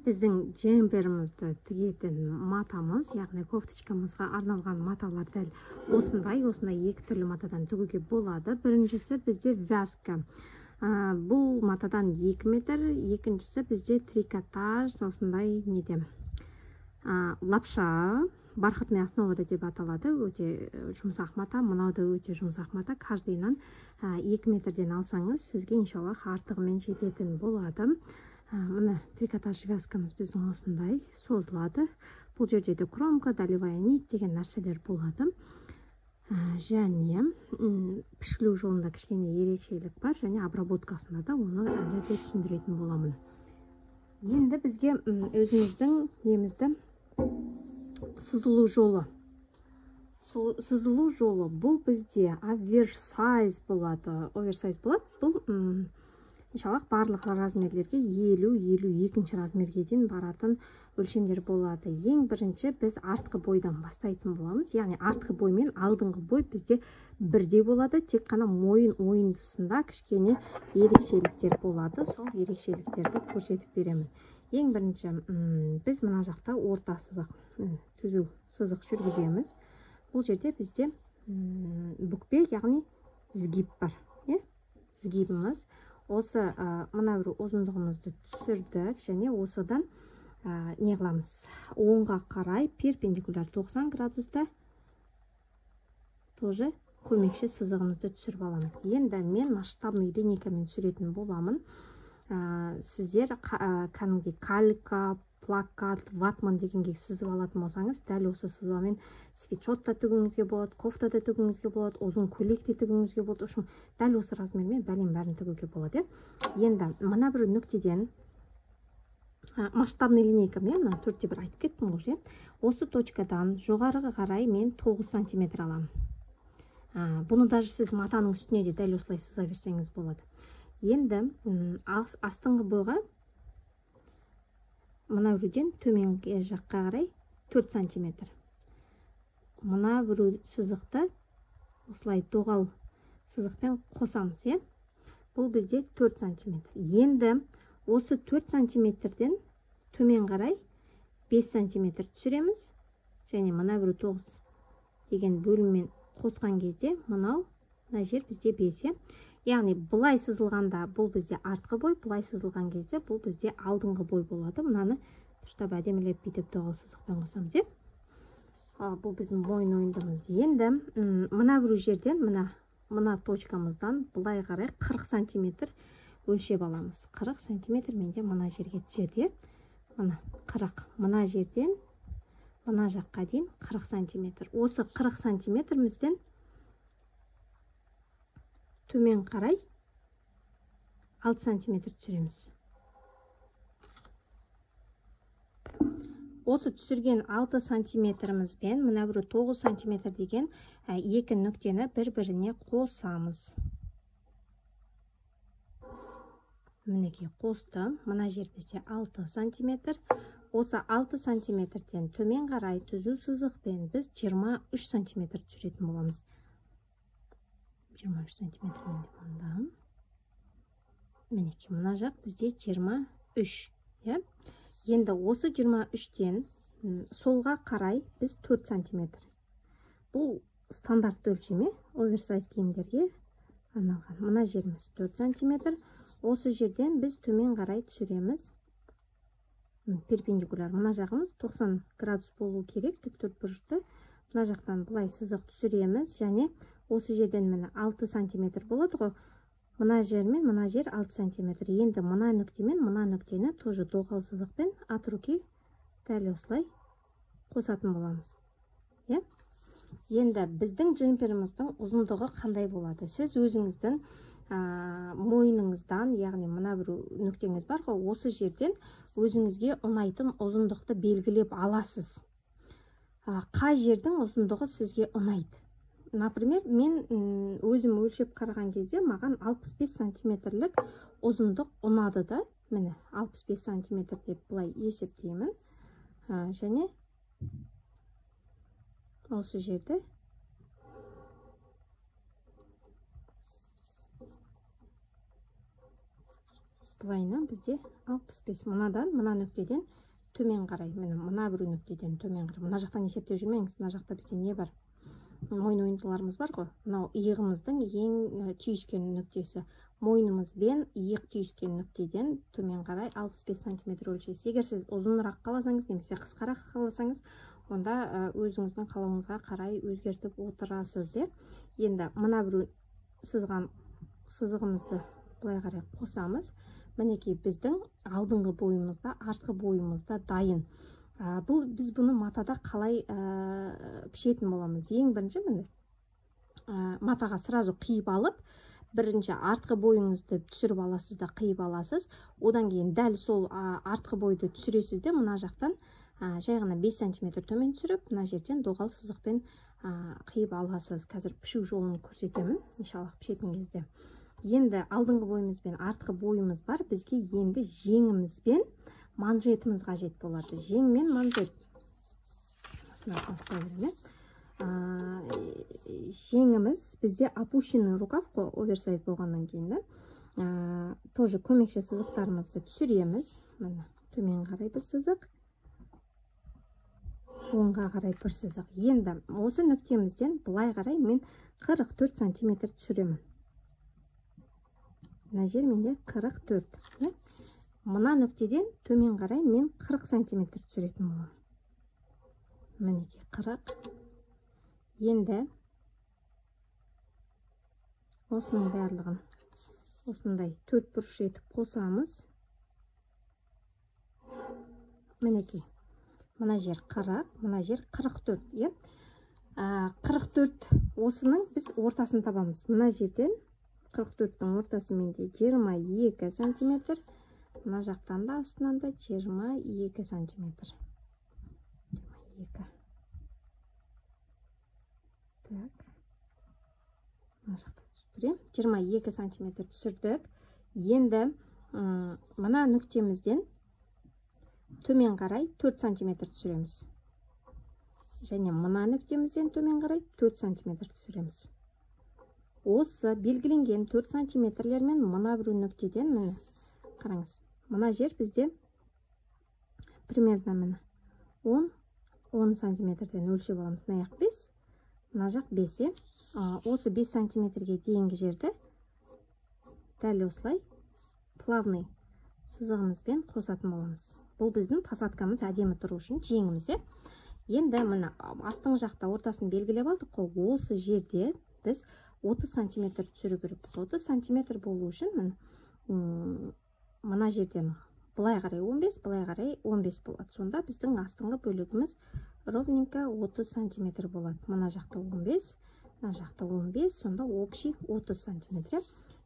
Біздің джемперімізді тігетін матамыз, яғни кофточкамызға арналған маталар дәл осындай, осындай екі түрлі матадан тігуге болады. Біріншісі бізде вязка. Бұл матадан 2 метр, екіншісі бізде трикотаж, осындай неде? Лапша, бархатный основада деп аталады, өте жұмсақ мата, мынау да өте жұмсақ мата. Каждыйынан 2 метрден алсаңыз, сізге иншаллах артығымен жететін болады. Міне трикотаж вязкамыз біздің осындай созылады. Бұл жерде де кромка, долевая нить деген нәрселер болады. Және пішілу жолында кішкене ерекшелік бар, және обработкасында да оны әлі де түсіндіретін боламын. Енді бізге өзіміздің немізді сызылу жолы. Сызылу жолы бұл бізде оверсайз болады. Оверсайз болады. Бұл иншаллах барлық размерлерге елу, елу екінші размерге дейін баратын өлшемдер болады. Ең бірінші біз артқы бойдан бастайтын боламыз. Яғни артқы бой мен алдыңғы бой бізде бірдей болады. Тек қана мойын ойындысында кішкене ерекшеліктер болады. Сол ерекшеліктерді көрсетіп беремін. Ең бірінші біз мына жақта орта сызық, түзу сызық жүргіземіз. Бұл жерде бізде бүкпе, яғни сгиб бар. Е? Сгибіміз. Осы мына бір ұзындығымызды түсірдік және осыдан не қыламыз? Оңға қарай перпендикуляр 90 градуста тоже көмекші сызығымызды түсіріп аламыз. Енді мен масштабный линейкамен түсіретін боламын. Сіздер кәдімгідей калька, плакат, ватман дегенге сызып алатын болсаңыз, дәл осы сызбамен свитшот та тігуіңізге болады, кофта да тігуіңізге болады, ұзын көйлек те тігуіңізге болады. В общем, дәл осы размермен бәлем бәрін тігуге болады, иә. Енді мына бір нүктеден, масштабный линейкамен, мына төртте бір айтып кеттім ғой, иә. Осы точкадан жоғарыға қарай мен 9 сантиметр аламын. Бұны даже сіз матаның үстіне де дәл осылай сыза берсеңіз болады. Енді астыңғы бойға мына біреуден төменгі жаққа қарай 4 сантиметр. Мына біреу сызықты осылай доғал сызықпен қосамыз, иә? Бұл бізде 4 сантиметр. Енді осы 4 сантиметрден төмен қарай 5 сантиметр түсіреміз. Және мына біреу 9 деген бөліммен қосқан кезде мына жер бізде 5, иә? Яғни былай сызылғанда бұл бізде артқы бой, былай сызылған кезде бұл бізде алдыңғы бой болады. Мынаны дұрыстап әдемілеп бүйтіп доғал сызықпен қосамыз, иә? Бұл біздің мойын ойындымыз. Енді мына бір жерден, мына точкамыздан былай қарай 40 сантиметр өлшеп аламыз. 40 сантиметр менде мына жерге түседі, иә? Мына 40. Мына жерден мына жаққа дейін 40 сантиметр. Осы 40 сантиметрімізден төмен қарай 6 сантиметр түсіреміз. Осы түсірген 6 сантиметрімізбен мына біреу 9 сантиметр деген екі нүктені бір-біріне қосамыз. Мінекей қостым. Мына жер бізде 6 сантиметр. Осы 6 сантиметрден төмен қарай түзу сызықпен біз 23 сантиметр түсіретін боламыз. 23 сантиметр менде мында. Мінекей мына жақ бізде 23, иә? Енді осы 23-тен солға қарай біз 4 сантиметр. Бұл стандартты өлшеме, оверсайз киімдерге арналған. Мына жеріміз 4 сантиметр. Осы жерден біз төмен қарай түсіреміз. Перпендикуляр. Мына жағымыз 90 градус болу керек, тік төрт бұрышты. Мына жақтан былай сызық түсіреміз және осы жерден міне 6 сантиметр болады ғой. Мына жер мен мына жер 6 сантиметр. Енді мына нүкте мен мына нүктені тоже доғал сызықпен от руки дәл осылай қосатын боламыз. Иә? Енді біздің джемперіміздің ұзындығы қандай болады? Сіз өзіңіздің мойныңыздан, яғни мына бір нүктеңіз бар ғой, осы жерден өзіңізге ұнайтын ұзындықты белгілеп аласыз. Қай жердің ұзындығы сізге ұнайды? Например, мен өзім өлшеп қараған кезде маған 65 сантиметрлік ұзындық ұнады да. Міне, 65 сантиметр деп былай есептеймін. Және осы жерде Былайынан бізде 65. Мынадан, мына нүктеден төмен қарай, міне мына бір нүктеден төмен қарай. Мына жақтан есептеп жүрмеңіз, мына жақта бізде не бар? Мойын ойынтыларымыз бар ғой. Мынау иығымыздың ең түйіскен нүктесі. Мойнымызбен иық түйіскен нүктеден төмен қарай 65 сантиметр өлшейсіз. Егер сіз ұзынырақ қаласаңыз немесе қысқарақ қаласаңыз, онда өзіңіздің қалауыңызға қарай өзгертіп отырасыз де. Енді мына бір сызған сызығымызды былай қарай қосамыз. Мінекей біздің алдыңғы бойымызда, артқы бойымызда дайын. Бұл біз бұны матада қалай пішетін боламыз? Ең бірінші міне матаға сразу қиып алып, бірінші артқы бойыңызды түсіріп аласыз да қиып аласыз. Одан кейін дәл сол артқы бойды түсіресіз де мына жақтан жай ғана 5 сантиметр төмен түсіріп, мына жерден доғал сызықпен қиып аласыз. Қазір пішу жолын көрсетемін, иншаллах пішетін кезде. Енді алдыңғы бойымыз бен артқы бойымыз бар. Бізге енді жеңіміз бен манжетіміз қажет болады. Жең мен манжет. Жеңіміз бізде опущенный рукав қой, оверсайз болғаннан кейін да. Тоже көмекші сызықтарымызды түсіреміз. Міне төмен қарай бір сызық, оңға қарай бір сызық. Енді осы нүктемізден былай қарай мен 44 сантиметр түсіремін. Мына жер менде 44. Мына нүктеден төмен қарай мен 40 сантиметр түсіретін боламын. Мінекей 40. Енді осының барлығын осындай төрт бұрыш етіп қосамыз. Мінекей мына жер 40, мына жер 44, иә? 44 осының біз ортасын табамыз. Мына жерден 44-тің ортасы менде 22 сантиметр. Мына жақтан да астынан да 22 сантиметр. 22. Так. Мына жақта түсіп тұр, 22 сантиметр түсірдік. Енді мына нүктемізден төмен қарай 4 сантиметр түсіреміз. Және мына нүктемізден төмен қарай 4 сантиметр түсіреміз. Осы белгіленген 4 сантиметрлермен мына бір нүктеден, міне қараңыз, мына жер бізде примерно міне 10 сантиметрден өлшеп аламыз. Мына жақ 5, мына жақ 5, е? Осы 5 сантиметрге дейінгі жерді дәл осылай плавный сызығымызбен қосатын боламыз. Бұл біздің посадкамыз әдемі тұру үшін жеңіміз, е? Енді мына астыңғы жақта ортасын белгілеп алдық қой. Осы жерде біз 30 сантиметр түсіру керекпіз. 30 сантиметр болу үшін міне мына жерден былай қарай 15, былай қарай 15 болады. Сонда біздің астыңғы бөлігіміз ровненько 30 сантиметр болады. Мына жақта 15, мына жақта 15, сонда общий 30 сантиметр.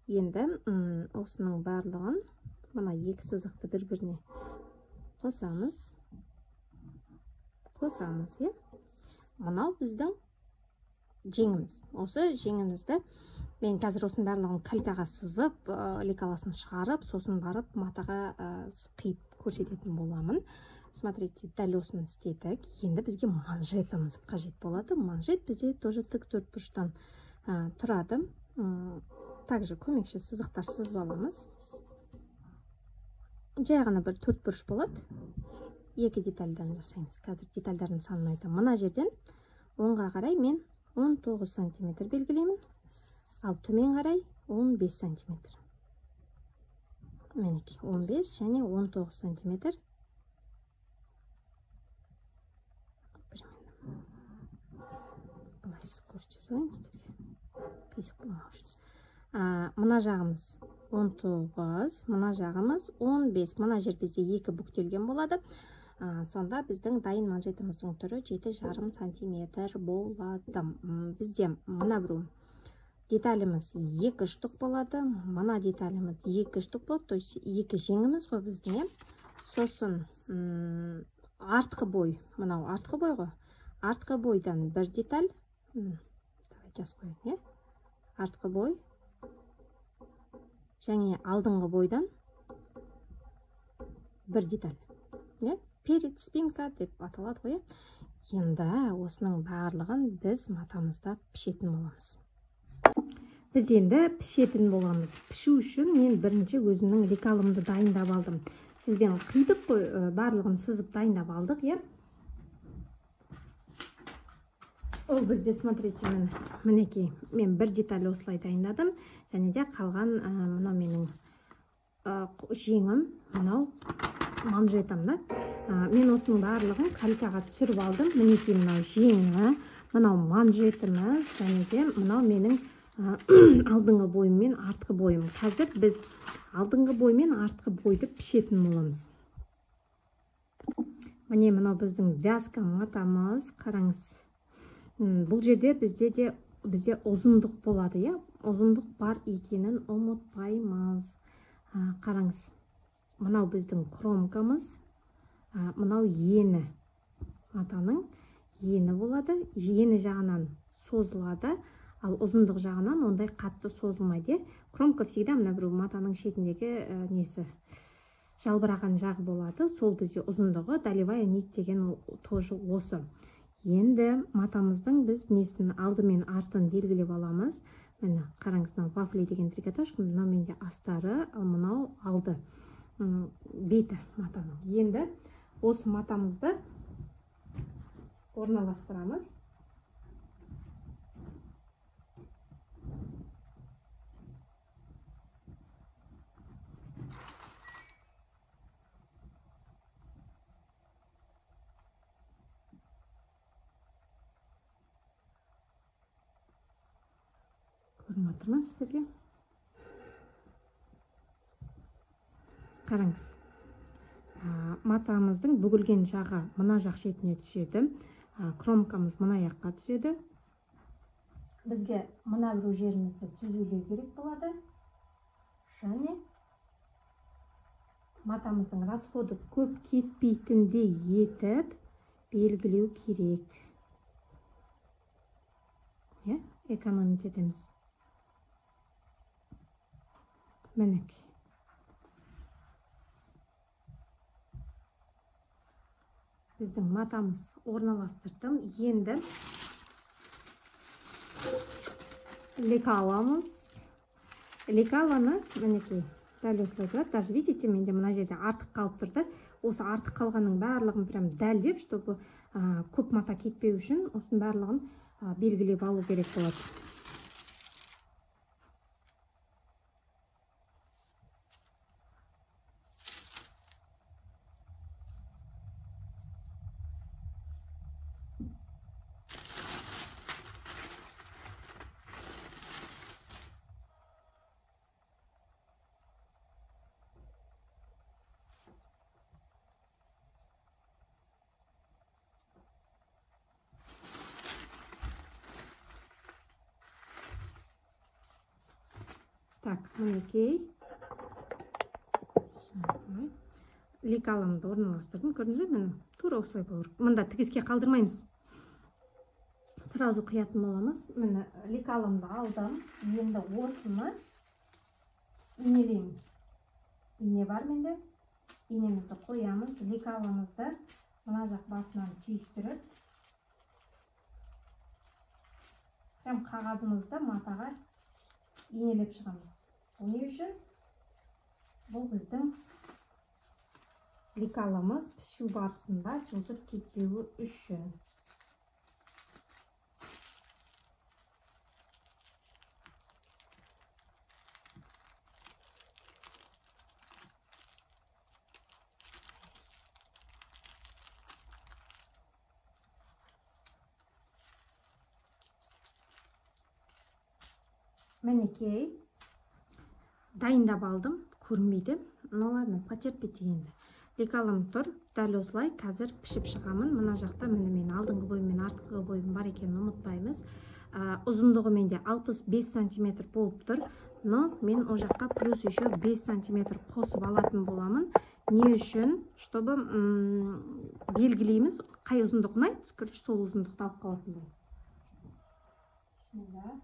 Енді осының барлығын мына екі сызықты бір-біріне қосамыз. Қосамыз, иә? Мынау біздің жеңіміз. Осы жеңімізді мен қазір осының барлығын калькаға сызып, лекаласын шығарып, сосын барып матаға қиып көрсететін боламын. Смотрите, дәл осыны істедік. Енді бізге манжетіміз қажет болады. Манжет бізде тоже тік төрт бұрыштан тұрады. Также көмекші сызықтар сызып аламыз. Жай ғана бір төрт бұрыш болады. Екі детальдан жасаймыз. Қазір детальдардың санын айтамын. Мына жерден оңға қарай мен 19 сантиметр белгілеймін. Ал төмен қарай 15 сантиметр. Мінекей 15 және 19 сантиметр. Былай сызып көрсете салайын сіздерге. Қисық болмау үшін. Мына жағымыз 19, мына жағымыз 15. Мына жер бізде екі бүктелген болады. Сонда біздің дайын манжетіміздің түрі 7,5 сантиметр болады. Бізде мына біреу деталіміз 2 штук болады, мына деталіміз 2 штук болады, то есть екі жеңіміз ғой біздің, иә? Сосын артқы бой, мынау артқы бой ғой. Артқы бойдан бір деталь, давай жазып қояйын, иә? Артқы бой және алдыңғы бойдан бір деталь, иә? Перед спинка деп аталады ғой, иә? Енді осының барлығын біз матамызда пішетін боламыз. Біз енді пішетін боламыз. Пішу үшін мен бірінші өзімнің лекалымды дайындап алдым. Сізбен қидық қой, барлығын сызып дайындап алдық, иә? Ол бізде, смотрите, міне, мінекей, мен бір деталь осылай дайындадым. Және де қалған мынау менің жеңім, мынау манжетам да. Мен осының барлығын калькаға түсіріп алдым. Мінекей мынау жеңі, мынау манжетіміз, және де мынау менің алдыңғы бойым мен артқы бойым. Қазір біз алдыңғы бой мен артқы бойды пішетін боламыз. Міне мынау біздің вязка матамыз, қараңыз. Бұл жерде бізде ұзындық болады, иә? Ұзындық бар екенін ұмытпаймыз. Қараңыз. Мынау біздің кромкамыз, мынау ені. Матаның ені болады. Ені жағынан созылады, ал ұзындық жағынан ондай қатты созылмайды. Кромка всегда мына біреу матаның шетіндегі несі жалбыраған жағы болады. Сол бізде ұзындығы, долевая нить деген тоже осы. Енді матамыздың біз несін алды мен артын белгілеп аламыз. Міне қараңыз, мынау вафли деген трикотаж, мынау менде астары, ал мынау алды беті матаның. Енді осы матамызды орналастырамыз. Көрініп жатыр ма сіздерге? Қараңыз. Матамыздың бүгілген жағы мына жақ шетіне түседі. Кромкамыз мына жаққа түседі. Бізге мына бір жерімізді түзулеу керек болады. Және матамыздың расходы көп кетпейтіндей етіп белгілеу керек. Иә, экономить етеміз. Мінекей. Біздің матамыз орналастырдым. Енді лекаламыз. Лекаланы мінекей дәл осылай тұрады. Даже видите, менде мына жерде артық қалып тұрды. Осы артық қалғанның барлығын прям дәлдеп, чтобы көп мата кетпеу үшін осының барлығын белгілеп алу керек болады. Так, мінекей. Лекаламды орналастырдым. Көрдіңіз бе, міне тура осылай болу керек. Мында тігіске қалдырмаймыз. Сразу қиятын боламыз. Міне лекаламды алдым. Енді осыны инелеймін. Ине бар менде. Инемізді қоямыз. Лекаламызды мына жақ басынан түйістіріп, прям қағазымызды матаға инелеп шығамыз. Бұл не үшін? Бұл біздің лекаламыз пішу барысында жылжып кетпеуі үшін. Мінекей, дайындап алдым, көрінбейді. Ну ладно, потерпите енді. Лекалым тұр, дәл осылай қазір пішіп шығамын. Мына жақта міне мен алдыңғы бойым мен артқы бойым бар екенін ұмытпаймыз. Ұзындығы менде 65 сантиметр болып тұр, но мен ол жаққа плюс еще 5 сантиметр қосып алатын боламын. Не үшін? Чтобы белгілейміз, қай ұзындық ұнайды, короче, сол ұзындықты алып қалатын боламын. Бисмилла.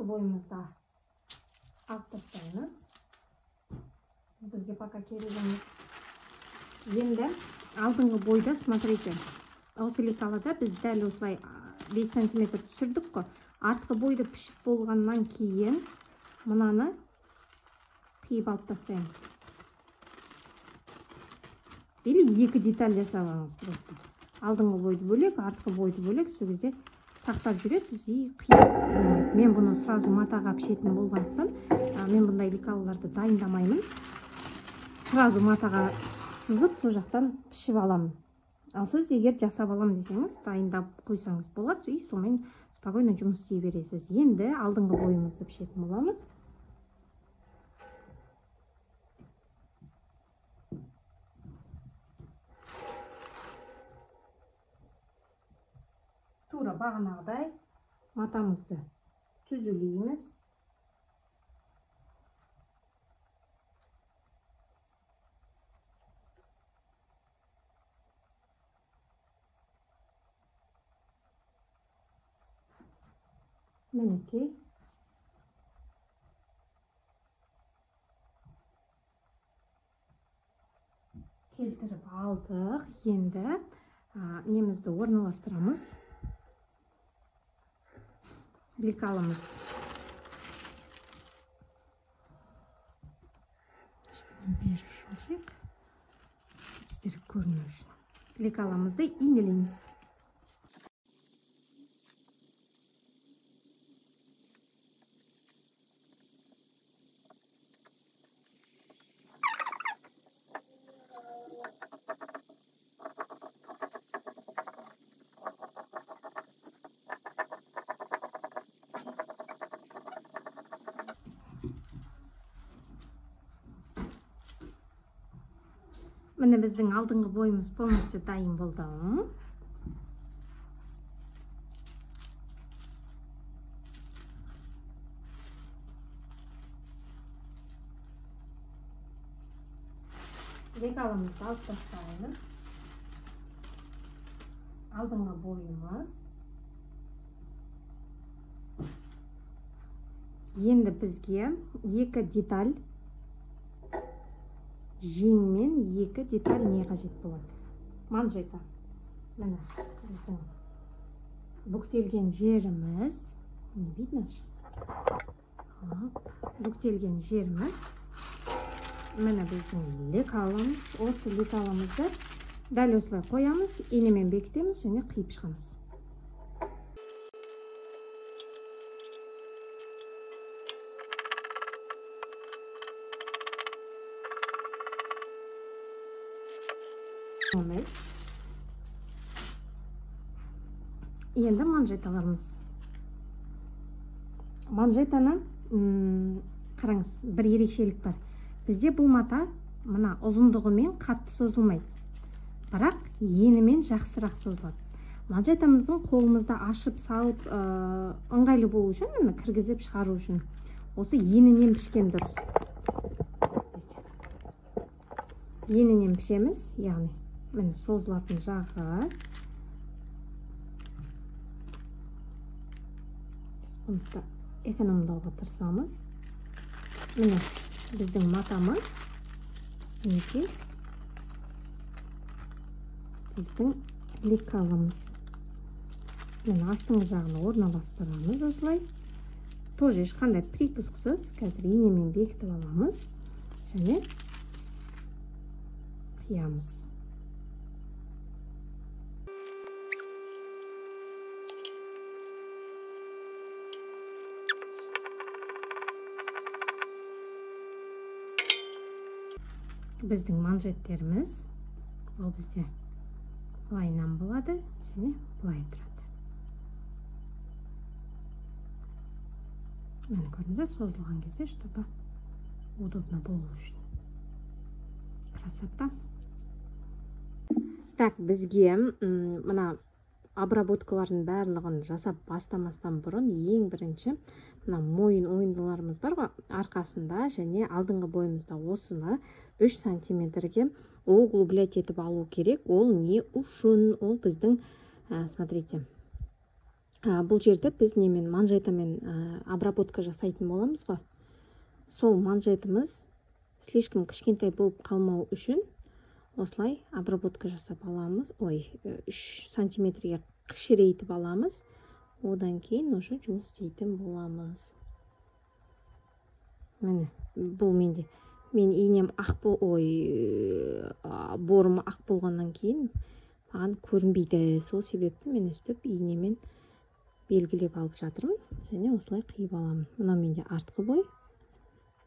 Бойымызды алып тастаймыз. Бізге пока керек емес. Енді алдыңғы бойда, смотрите, осы лекалада біз дәл осылай 5 сантиметр түсірдік қой. Артқы бойды пішіп болғаннан кейін мынаны қиып алып тастаймыз. Или екі деталь жасап алыңыз просто. Алдыңғы бойды бөлек, артқы бойды бөлек, сол кезде сақтап жүресіз и қиып болмайды. Мен бұны сразу матаға пішетін болғандықтан, мен бұндай лекалаларды дайындамаймын. Сразу матаға сызып, сол жақтан пішіп аламын. Ал сіз егер жасап алам десеңіз, дайындап қойсаңыз болады, и сонымен спокойно жұмыс істей бересіз. Енді алдыңғы бойымызды пішетін боламыз. Тура бағанағыдай матамызды түзулейміз. Мінекей. Келтіріп алдық. Енді немізді орналастырамыз. Лекалымыз. Бері жылжиық, біздерге көріну үшін. Лекаламызды инелейміз. Міне біздің алдыңғы бойымыз полностью дайын болды. Лекалымызды алып тастаймыз. Алдыңғы бойымыз. Енді бізге екі деталь жеңмен екі деталь не қажет болады? Манжета. Міне біздің бүктелген жеріміз. Не видно же? Бүктелген жеріміз. Міне біздің лекалымыз. Осы лекалымызды дәл осылай қоямыз, инемен бекітеміз және қиып шығамыз. Енді манжеталарымыз. Манжетаны қараңыз, бір ерекшелік бар. Бізде бұл мата мына ұзындығымен қатты созылмайды, бірақ енімен жақсырақ созылады. Манжетамыздың қолымызда ашып салып ыңғайлы болу үшін, міне кіргізіп шығару үшін осы енінен пішкен дұрыс. Енінен пішеміз, яғни міне созылатын жағы. Бұны да экономдауға тырысамыз. Міне біздің матамыз, мінекей біздің лекалымыз. Міне астыңғы жағын орналастырамыз осылай. Тоже ешқандай припусксыз, қазір инемен бекітіп аламыз және қиямыз. Біздің манжеттеріміз, ол бізде былайынан болады және былай тұрады. Міне көрдіңіздер, созылған кезде, чтобы удобно болу үшін. Красота. Так, бізге мына обработкалардың барлығын жасап бастамастан бұрын ең бірінші мына мойын ойындыларымыз бар ғой, арқасында және алдыңғы бойымызда осыны 3 сантиметрге углублять етіп алу керек. Ол не үшін? Ол біздің, смотрите, Бұл жерде біз немен, манжетамен обработка жасайтын боламыз ғой. Сол манжетіміз слишком кішкентай болып қалмау үшін осылай обработка жасап аламыз. Ой, 3 сантиметрге кішірейтіп аламыз. Одан кейін уже жұмыс істейтін боламыз. Міне, бұл менде. Мен инем ақ борым ақ болғаннан кейін маған көрінбейді. Сол себепті мен өстіп инемен белгілеп алып жатырмын және осылай қиып аламын. Мынау менде артқы бой.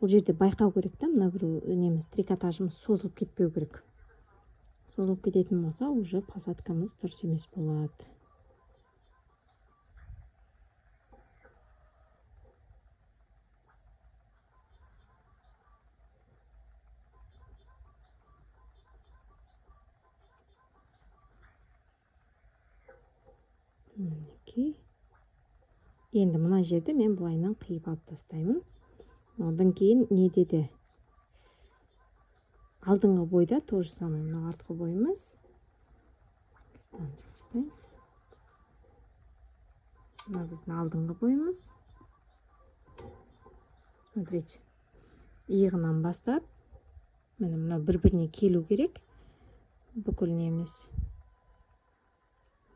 Бұл жерде байқау керек та, мына бір неміз трикотажымыз созылып кетпеу керек. Созылып кететін болса, уже посадкамыз дұрыс емес болады. Мінекей. Енді мына жерді мен былайынан қиып алып тастаймын. Одан кейін не деді? Алдыңғы бойда то же самое. Мына артқы бойымыз. Мына біздің алдыңғы бойымыз. Смотрите. Иығынан бастап, міне мына бір-біріне келу керек. Бүкіл неміз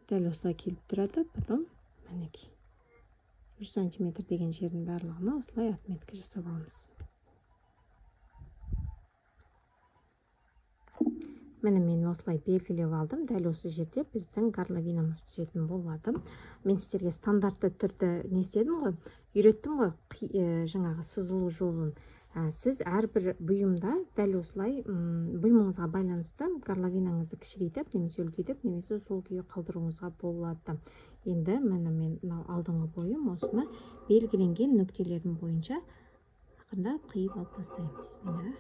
дәл осылай келіп тұрады. Потом мінекей 3 сантиметр деген жердің барлығына осылай отметка жасап аламыз. Міне мен осылай белгілеп алдым. Дәл осы жерде біздің горловинамыз түсетін болады. Мен сіздерге стандартты түрде не істедім ғой, үйреттім ғой, жаңағы сызылу жолын. Сіз әрбір бұйымда дәл осылай бұйымыңызға байланысты горловинаңызды кішірейтіп, немесе үлкейтіп, немесе сол күйі қалдыруыңызға болады. Енді міне мен мынау алдыңғы бойым осыны белгіленген нүктелерім бойынша ақырындап қиып алып тастаймыз. Міне.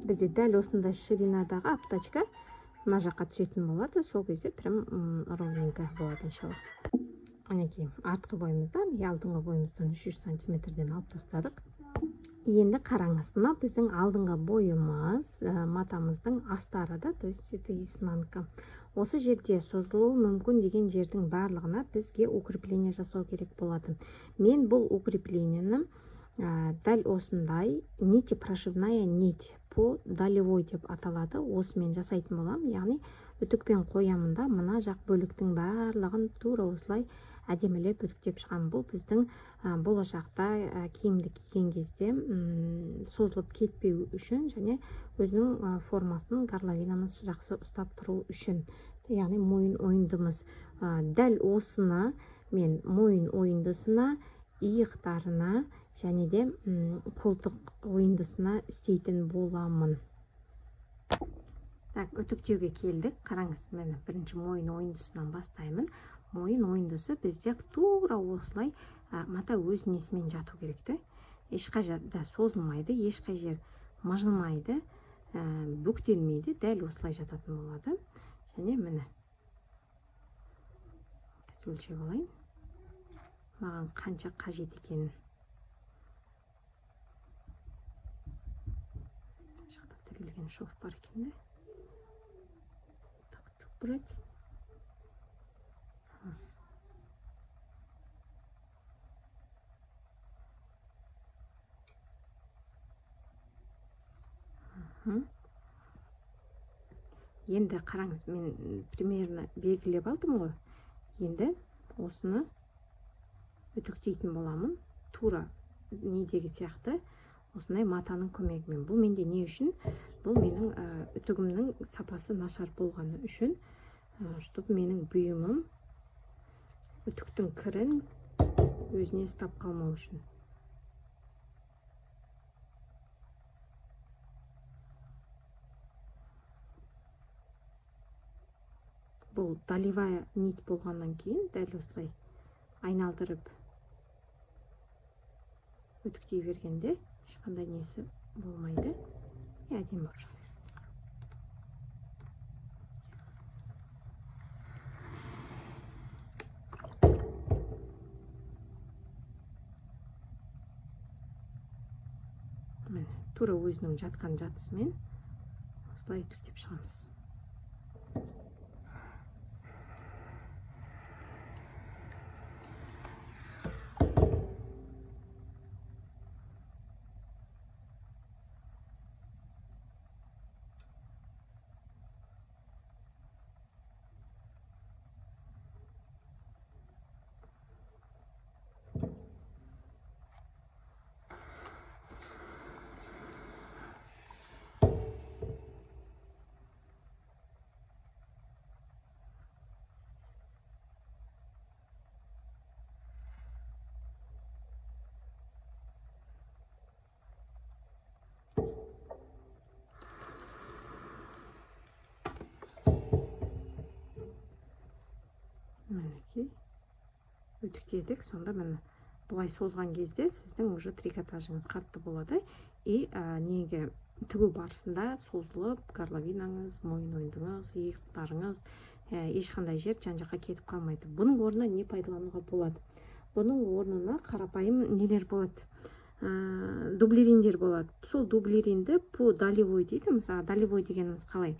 Бізде дәл осындай ширинадағы аптачка мына жаққа түсетін болады. Сол кезде прям ровненько болады иншалла. Мінекей артқы бойымыздан, алдыңғы бойымыздан 300 сантиметрден алып тастадық. Енді қараңыз, мынау біздің алдыңғы бойымыз, матамыздың астары да, то есть это изнанка. Осы жерде созылуы мүмкін деген жердің барлығына бізге укрепление жасау керек болады. Мен бұл укреплениені дәл осындай нити, прошивная нить по долевой деп аталады. Осымен жасайтын боламын, яғни үтікпен қоямын да мына жақ бөліктің барлығын тура осылай әдемілеп үтіктеп шығамын. Бұл біздің болашақта киімді киген кезде созылып кетпеу үшін және өзінің формасын горловинамыз жақсы ұстап тұру үшін, яғни мойын ойындымыз. Дәл осыны мен мойын ойындысына, иықтарына және де қолтық ойындысына істейтін боламын. Так, үтіктеуге келдік. Қараңыз, міне бірінші мойын ойындысынан бастаймын. Мойын ойындысы бізде тура осылай мата өз несімен жату керек те. Ешқай жерде созылмайды, ешқай жер мыжылмайды, бүктелмейді, дәл осылай жататын болады. Және міне өлшеп алайын. Маған қанша қажет екенін. Жақта тігілген шов бар екен де. Так, брать. Енді қараңыз, мен примерно белгілеп алдым ғой. Енді осыны үтіктейтін боламын. Тура недегі сияқты осындай матаның көмегімен. Бұл менде не үшін? Бұл менің үтігімнің сапасы нашар болғаны үшін, чтобы менің бұйымым үтіктің кірін өзіне ұстап қалмау үшін. Бұл долевая нить болғаннан кейін дәл осылай айналдырып үтіктей бергенде ешқандай несі болмайды. Әдемі болып шығады. Тура өзінің жатқан жатысымен осылай үтіктеп шығамыз. Мінекей үтіктедік. Сонда міне былай созған кезде сіздің уже трикотажыңыз қатты болады. И неге тігу барысында созылып, горловинаңыз, мойын ойындыңыз, иықтарыңыз ешқандай жер жан-жаққа кетіп қалмайды. Бұның орнына не пайдалануға болады? Бұның орнына қарапайым нелер болады? Дублериндер болады. Сол дублеринді по долевой дейді. Мысалы, долевой дегеніміз қалай?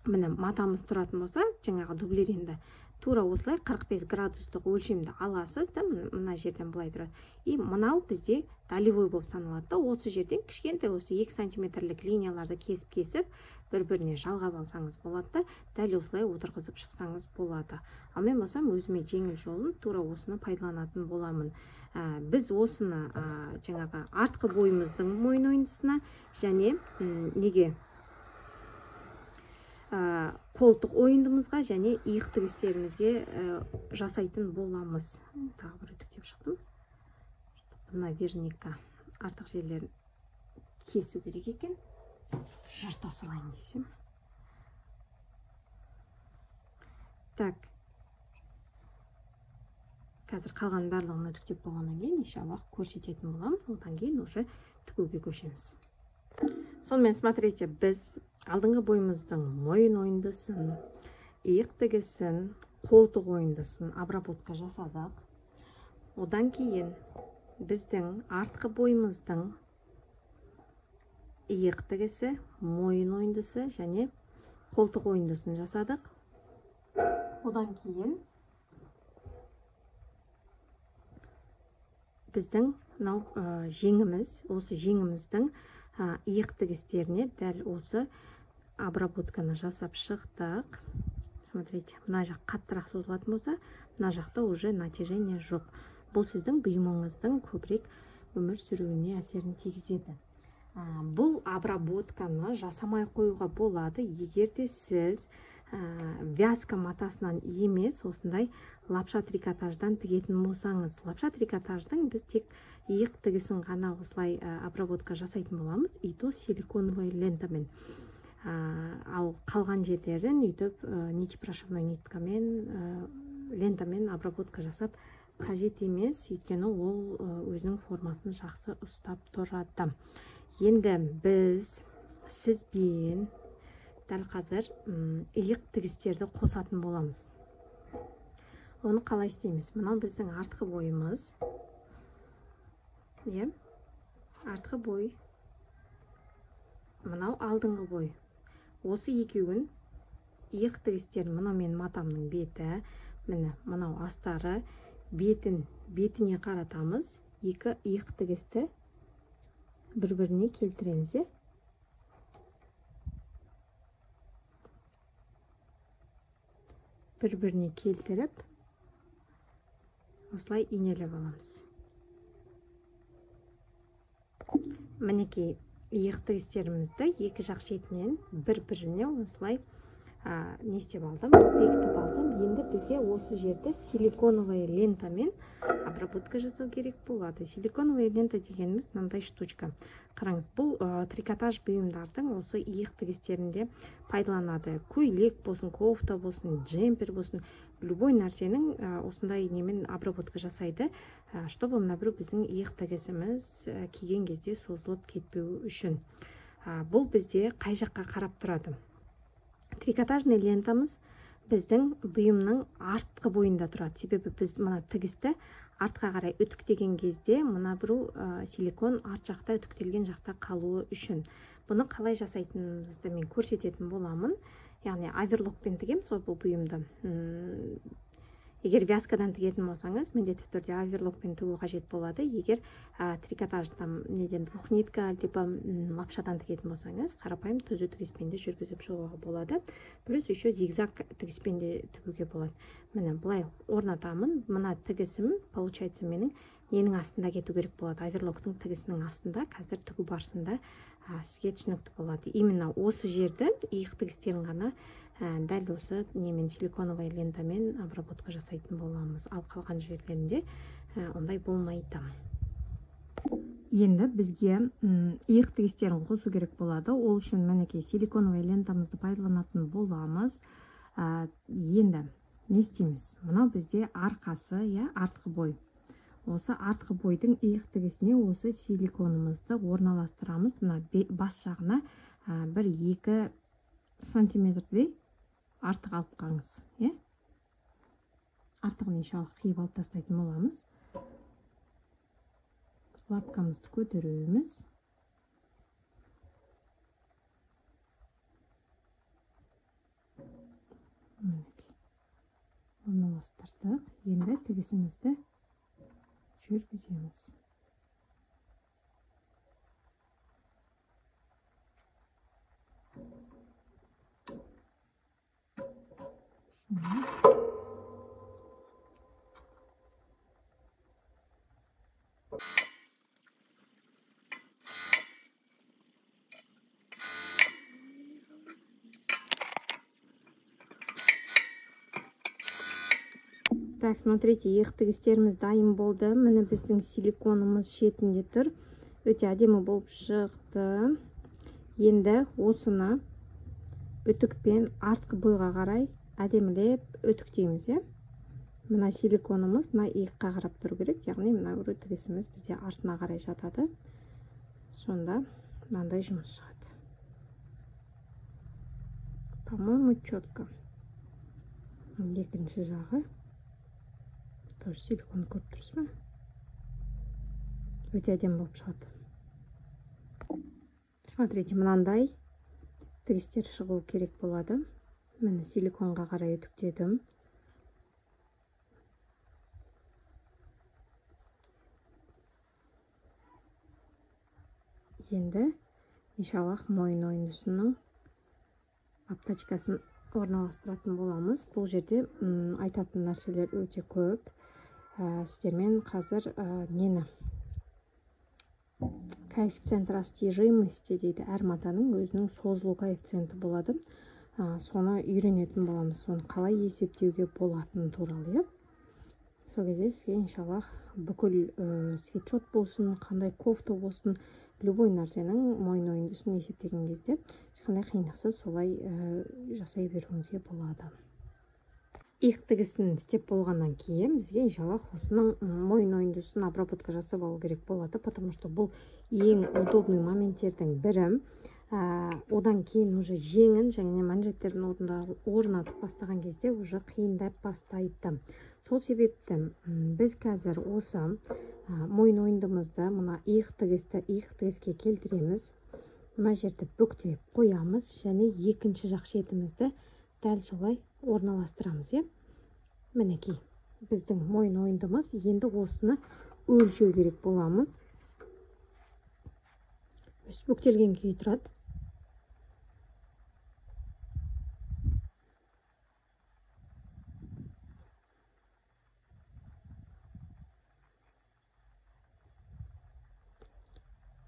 Міне матамыз тұратын болса, жаңағы дублеринді тура осылай 45 градустық өлшемді аласыз да, мына жерден былай тұрады. И мынау бізде долевой болып саналады да, осы жерден кішкентай осы 2 сантиметрлік линияларды кесіп-кесіп бір-біріне жалғап алсаңыз болады да, дәл осылай отырғызып шықсаңыз болады. Ал мен болсам өзіме жеңіл жолын тура осыны пайдаланатын боламын. Біз осыны жаңағы артқы бойымыздың мойын ойындысына және неге қолтық ойындымызға және иық тігістерімізге жасайтын боламыз. Тағы бір үтіктеп шықтым. Наверняка артық жерлерін кесу керек екен. Жырта салайын десем. Так. Қазір қалған барлығын үтіктеп болғаннан кейін иншаллах көрсететін боламын. Одан кейін уже тігуге көшеміз. Сонымен, смотрите, біз алдыңғы бойымыздың мойын ойындысын, иық тігісін, қолтық ойындысын обработка жасадық. Одан кейін біздің артқы бойымыздың иық тігісі, мойын ойындысы және қолтық ойындысын жасадық. Одан кейін біздің мынау жеңіміз, осы жеңіміздің иық тігістеріне дәл осы обработканы жасап шықтық. Смотрите, мына жақ қаттырақ созылатын болса, мына жақта уже натяжение жоқ. Бұл сіздің бұйымыңыздың көбірек өмір сүруіне әсерін тигізеді. Бұл обработканы жасамай қоюға болады, егер де сіз вязка матасынан емес, осындай лапша трикотаждан тігетін болсаңыз. Лапша трикотаждың біз тек иық тігісін ғана осылай обработка жасайтын боламыз, и то силиконовый лентамен. Ал қалған жерлерін өйтіп нитепрошивной ниткамен, лентамен обработка жасап қажет емес, өйткені ол өзінің формасын жақсы ұстап тұрады. Енді біз сізбен дәл қазір иық тігістерді қосатын боламыз. Оны қалай істейміз? Мынау біздің артқы бойымыз. Иә, артқы бой. Мынау алдыңғы бой. Осы екеуін иық тігістерін, мынау менің матамның беті, міне мынау астары, бетіне қаратамыз. Екі иық тігісті бір-біріне келтіреміз, иә. Бір-біріне келтіріп, осылай инелеп аламыз. Мінекей иық тігістерімізді екі жақ шетінен бір-біріне осылай не істеп алдым, бекітіп алдым. Енді бізге осы жерді силиконовая лентамен обработка жасау керек болады. Силиконовая лента дегеніміз мынандай штучка. Қараңыз, бұл трикотаж бұйымдардың осы иық тігістерінде пайдаланады. Көйлек болсын, кофта болсын, джемпер болсын, любой нәрсенің осындай немен обработка жасайды, чтобы мына біреу біздің иық тігісіміз киген кезде созылып кетпеу үшін. Бұл бізде қай жаққа қарап тұрады? Трикотажный лентамыз біздің бұйымның артқы бойында тұрады. Себебі біз мына тігісті Артқа қарай үтіктеген кезде мына біреу силикон арт жақта үтіктелген жақта қалуы үшін. Бұны қалай жасайтынымызды мен көрсететін боламын. Яғни оверлокпен тігеміз ғой бұл бұйымды. Егер вязкадан тігетін болсаңыз, міндетті түрде оверлокпен тігу қажет болады. Егер трикотаждан, неден, двухнитка либо лапшадан тігетін болсаңыз, қарапайым түзу тігіспен де жүргізіп шығуға болады. Плюс еще зигзаг тігіспен де тігуге болады. Міне, былай орнатамын. Мына тігісім, получается, менің ненің астында кету керек болады? Оверлоктың тігісінің астында. Қазір тігу барысында сізге түсінікті болады. Именно осы жерді, иық тігістерін ғана дәл осы немен, силиконовый лентамен обработка жасайтын боламыз. Ал қалған жерлерінде ондай болмайды. Енді бізге иық тігістерін қосу керек болады. Ол үшін мінекей силиконовый лентамызды пайдаланатын боламыз. Енді не істейміз? Мынау бізде арқасы, иә, артқы бой. Осы артқы бойдың иық тігісіне осы силиконымызды орналастырамыз. Мына бас жағына 1-2 сантиметрдей артық алып қалыңыз, иә? Артығын иншалла қиып алып тастайтын боламыз. Лапкамызды көтереміз. Мінекей, орналастырдық. Енді тігісімізді жүргіземіз. Bismillah. Так, смотрите, иық тігістеріміз дайын болды. Міне, біздің силиконымыз шетінде тұр. Өте әдемі болып шықты. Енді осыны үтікпен артқы бойға қарай әдемілеп үтіктейміз, иә? Мына силиконымыз мына иыққа қарап тұру керек, яғни мына бір тігісіміз бізде артына қарай жатады. Сонда мынандай жұмыс шығады. По-моему, четко. Екінші жағы тоже силикон көріп тұрсыз ба? Өте әдемі болып шығады. Смотрите, мынандай тігістер шығу керек болады. Міне, силиконға қарай үтіктедім. Енді иншаллах мойын ойындысының обтачкасын орналастыратын боламыз. Бұл жерде айтатын нәрселер өте көп. Сіздермен қазір нені? Коэффициент растяжимости дейді. Әр матаның өзінің созылу коэффициенті болады. Соны үйренетін боламыз. Соны қалай есептеуге болатыны туралы, иә? Сол кезде сізге иншаллах бүкіл свитшот болсын, қандай кофта болсын, любой нәрсенің мойын ойындысын есептеген кезде ешқандай қиындықсыз солай жасай беруіңізге болады. Иық тігісін істеп болғаннан кейін бізге иншаллах осының мойын ойындысын обработка жасап алу керек болады, потому что бұл ең удобный моменттердің бірі. Одан кейін уже жеңін және манжеттерін орнатып бастаған кезде уже қиындап бастайды. Сол себепті біз қазір осы мойын ойындымызды мына иық тігісті иық тігіске келтіреміз. Мына жерді бүктеп қоямыз және екінші жақ шетімізді дәл солай орналастырамыз, иә? Мінекей біздің мойын ойындымыз. Енді осыны өлшеу керек боламыз. Өсіп бүктелген күйі тұрады.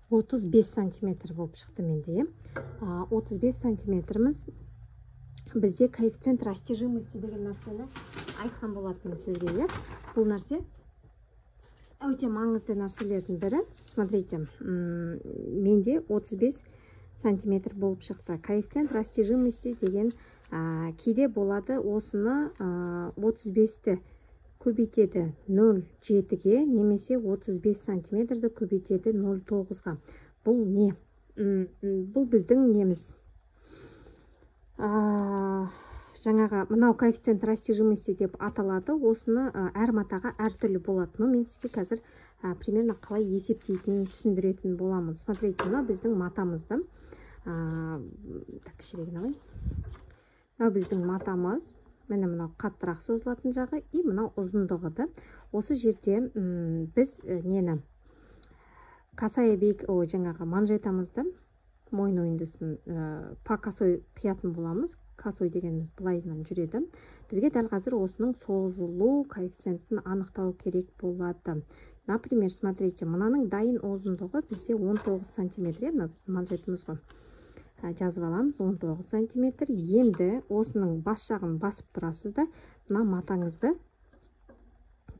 35 сантиметр болып шықты менде, иә? 35 сантиметріміз бізде коэффициент растяжимости деген нәрсені айтқан болатынмын сізге, иә? Бұл нәрсе өте маңызды нәрселердің бірі. Смотрите, менде 35 сантиметр болып шықты. Коэффициент растяжимости деген кейде болады, осыны 35-ті көбейтеді 0,7-ге немесе 35 сантиметрді көбейтеді 0,9-ға. Бұл не? Бұл біздің неміз? Жаңағы мынау коэффициент растяжимости деп аталады. Осыны әр матаға әртүрлі болады. Но мен сізге қазір примерно қалай есептейтінін түсіндіретін боламын. Смотрите, мынау біздің матамызды. Так, кішірегін алайын. Мынау біздің матамыз. Міне мынау қаттырақ созылатын жағы и мынау ұзындығы да. Осы жерде біз нені косая бейк, жаңағы манжетамызды, мойын ойындысын по косой қиятын боламыз. Косой дегеніміз былайынан жүреді. Бізге дәл қазір осының созылу коэффициентін анықтау керек болады. Например, смотрите, мынаның дайын ұзындығы бізде 19 сантиметр. Мынау біздің манжетіміз ғой. Жазып аламыз 19 сантиметр. Енді осының бас жағын басып тұрасыз да, мына матаңызды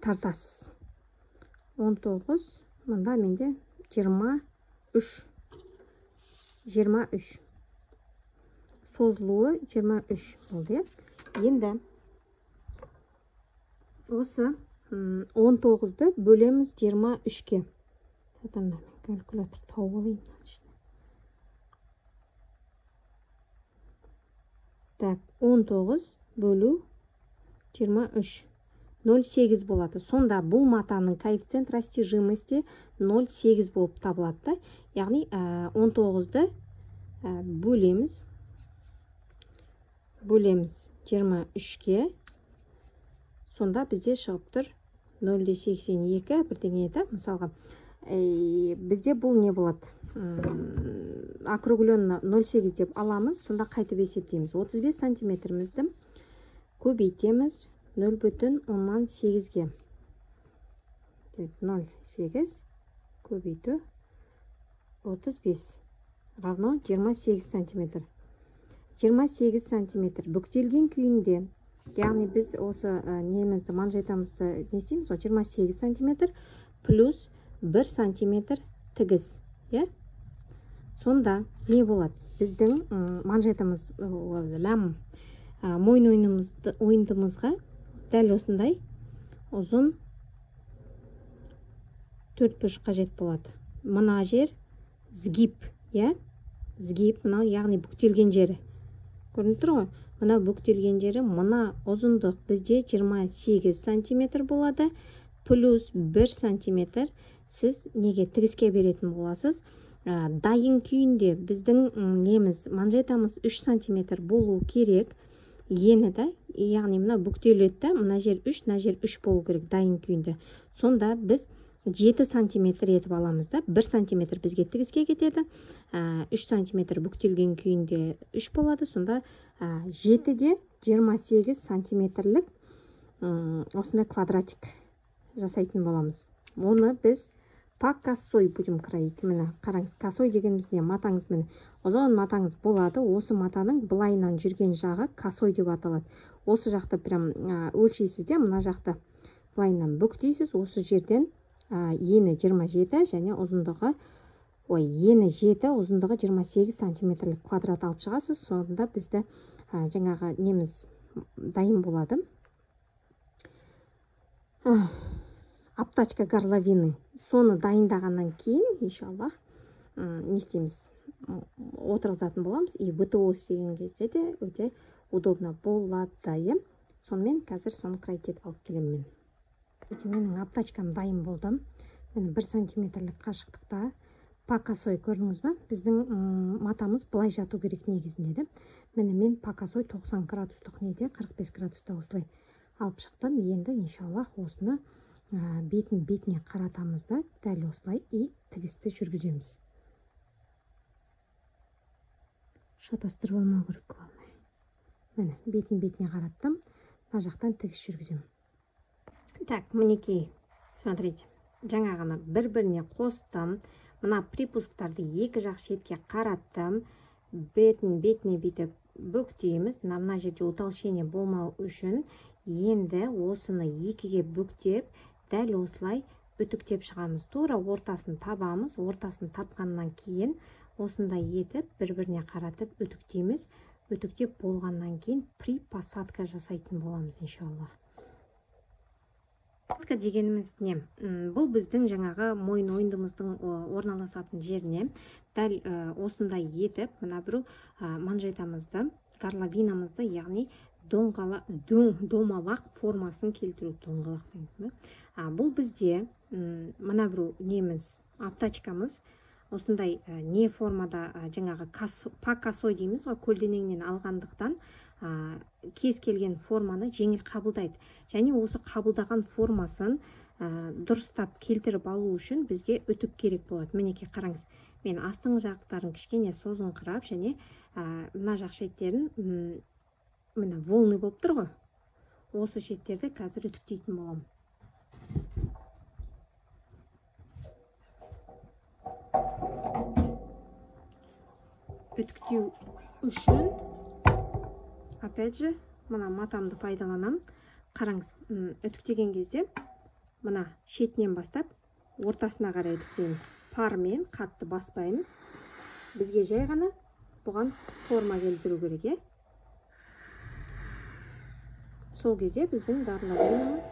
тартасыз. 19, мында менде 23. 23. Созылуы 23 болды. Енді осы 19-ды бөлеміз 23-ке. Мен калькулятор тауып алайын. Так, 19 бөлу 23. 0,8 болады. Сонда бұл матаның коэффициент растяжимости 0,8 болып табылады да. Яғни 19-ды бөлеміз. Бөлеміз 23-ке. Сонда бізде шығып тұр 0,82 бірдеңе еді. Мысалға, бізде бұл не болады? Округленно 0,8 деп аламыз. Сонда қайтып есептейміз. 35 сантиметрімізді көбейтеміз 0,8-ге. 0,8 көбейту 35 равно 28 сантиметр. 28 сантиметр бүктелген күйінде, яғни біз осы немізді, манжетамызды не істейміз? 28 сантиметр плюс 1 сантиметр тігіз, иә? Сонда не болады? Біздің манжетамыз, мойын ойындымызға дәл осындай ұзын төрт бұрыш қажет болады. Мына жер сгиб, иә? Сгиб, мынау яғни бүктелген жері. Көрініп тұр ғой? Мына бүктелген жері, мына ұзындық бізде 28 сантиметр болады, плюс 1 сантиметр сіз неге тігіске беретін боласыз. Дайын күйінде біздің неміз, манжетамыз 3 сантиметр болу керек. Ені да, яғни мына бүктеледі да, мына жер 3, мына жер 3 болу керек дайын күйінде. Сонда біз 7 сантиметр етіп аламыз да, 1 сантиметр бізге тігіске кетеді, 3 сантиметр бүктелген күйінде 3 болады. Сонда 7-де 28 сантиметрлік осындай квадратик жасайтын боламыз. Оны біз по косой будем кроить. Міне қараңыз, косой дегеніміз не? Матаңыз, міне ұзын матаңыз болады. Осы матаның былайынан жүрген жағы косой деп аталады. Осы жақты прям өлшейсіз де, мына жақты былайынан бүктейсіз. Осы жерден ені 27 және ұзындығы, ой, ені 7, ұзындығы 28 сантиметрлік квадрат алып шығасыз. Сонда бізді жаңағы неміз дайын болады. Обтачка горловины. Соны дайындағаннан кейін, иншаллах, не істейміз? Отырғызатын боламыз. И ВТО істеген кезде де өте удобно болады. Сонымен қазір соны кроить етіп алып келемін мен. Менің обтачкам дайын болды. Міне 1 сантиметрлік қашықтықта по косой, көрдіңіз ба? Біздің матамыз былай жату керек негізінде де. Міне мен по косой 90 градустық неде, 45 градуста осылай алып шықтым. Енді иншаллах осыны бетін бетіне қаратамыз да, дәл осылай и тігісті жүргіземіз. Шатастырып алмау керек, главное. Міне бетін бетіне қараттым, мына жақтан тігіс жүргіземін. Так, мінекей, смотрите, жаңа ғана бір-біріне қостым. Мына припусктарды екі жақ шетке қараттым. Бетін бетіне бүйтіп бүктейміз. Мына жерде утолщение болмау үшін енді осыны екіге бүктеп, дәл осылай үтіктеп шығамыз. Тура ортасын табамыз. Ортасын тапқаннан кейін осындай етіп бір-біріне қаратып үтіктейміз. Үтіктеп болғаннан кейін припосадка жасайтын боламыз, иншаллах. Посадка дегеніміз не? Бұл біздің жаңағы мойын ойындымыздың орналасатын жеріне дәл осындай етіп мына біреу манжетамызды, горловинамызды, яғни Домалақ формасын келтіру. Доңғалақ дейміз бе? Бұл бізде мына бір неміз, обтачкамыз осындай не формада, жаңағы по косой дейміз ғой, көлденеңнен алғандықтан кез келген форманы жеңіл қабылдайды. Және осы қабылдаған формасын дұрыстап келтіріп алу үшін бізге үтік керек болады. Мінекей қараңыз, мен астыңғы жақтарын кішкене созыңқырап және мына жақ шеттерін, міне волны болып тұр ғой, осы шеттерді қазір үтіктейтін боламын. Үтіктеу үшін опять же мына матамды пайдаланамын. Қараңыз, үтіктеген кезде мына шетінен бастап ортасына қарай үтіктейміз. Пармен қатты баспаймыз. Бізге жай ғана бұған форма келтіру керек, е? Сол кезде біздің горловинамыз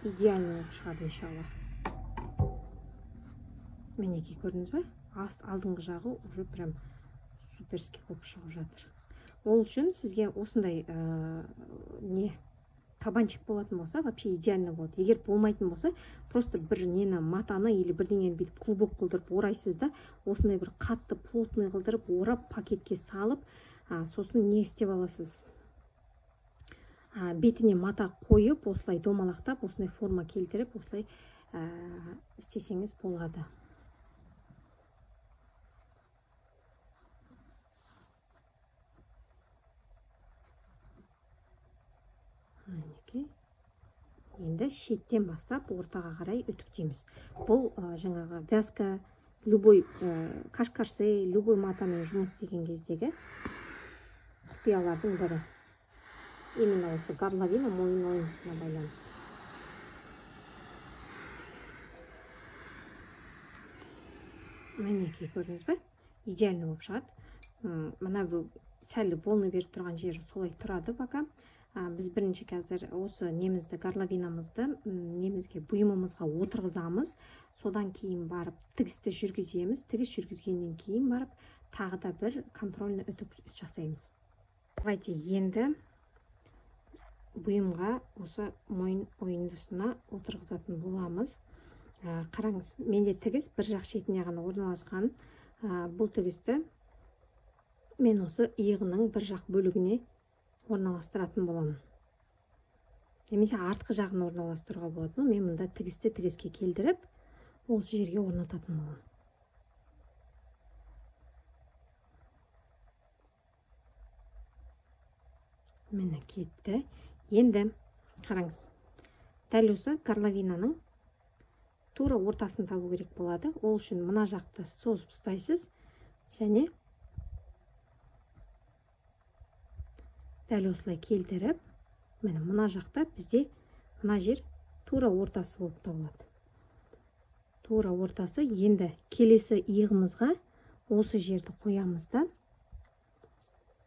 идеальный болып шығады иншалла. Мінекей көрдіңіз бе? Алдыңғы жағы уже прям суперский болып шығып жатыр. Ол үшін сізге осындай не кабанчик болатын болса, вообще идеально болады. Егер болмайтын болса, просто бір нені, матаны или бірдеңені бүйтіп клубок қылдырып орайсыз да, осындай бір қатты плотный қылдырып орап пакетке салып, сосын не істеп аласыз? Бетіне мата қойып, осылай домалақтап, осындай форма келтіріп, осылай істесеңіз болады. Мінекей. Енді шеттен бастап ортаға қарай үтіктейміз. Бұл жаңағы вязка, любой кашкарсе, любой матамен жұмыс істеген кездегі құпиялардың бірі. Именно осы горловина мойын ойындысына байланысты. Мінекей көрдіңіз бе? Идеально болып шығады. Мына бір сәл волны беріп тұрған жері солай тұрады пока. Біз бірінші қазір осы немізді, горловинамызды, немізге, бұйымымызға отырғызамыз. Содан кейін барып тігісті жүргіземіз. Тігіс жүргізгеннен кейін барып тағы да бір контрольный үтік жасаймыз. Давайте енді бұйымға осы мойын ойындысына отырғызатын боламыз. Қараңыз, менде тігіс бір жақ шетіне ғана орналасқан. Бұл тігісті мен осы иығының бір жақ бөлігіне орналастыратын боламын. Немесе артқы жағын орналастыруға болады. Но мен мында тігісті тігіске келтіріп, осы жерге орнататын боламын. Міне кетті. Енді қараңыз, дәл осы горловинаның тура ортасын табу керек болады. Ол үшін мына жақты созып ұстайсыз және дәл осылай келтіріп, міне мына жақта бізде мына жер тура ортасы болып табылады. Тура ортасы. Енді келесі иығымызға осы жерді қоямыз да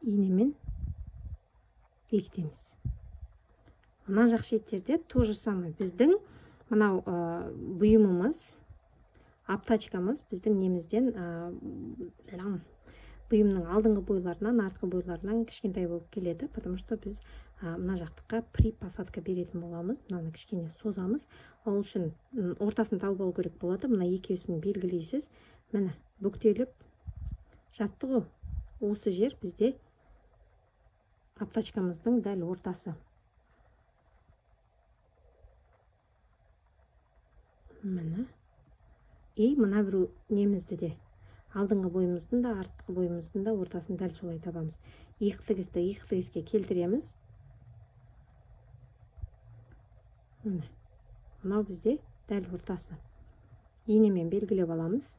инемен бекітеміз. Мына жақ шеттерде то же самое. Біздің мынау бұйымымыз, обтачкамыз біздің немізден, бұйымның алдыңғы бойларынан, артқы бойларынан кішкентай болып келеді, потому что біз мына жақтыққа припосадка беретін боламыз. Мынаны кішкене созамыз. Ол үшін ортасын тауып алу керек болады. Мына екеуісін белгілейсіз. Міне бүктеліп жатты ғой. Осы жер бізде обтачкамыздың дәл ортасы. Міне. И мына бір немізді де, алдыңғы бойымыздың да, артқы бойымыздың да ортасын дәл солай табамыз. Иық тігісті иық тігіске келтіреміз. Міне. Мынау бізде дәл ортасы. Инемен белгілеп аламыз.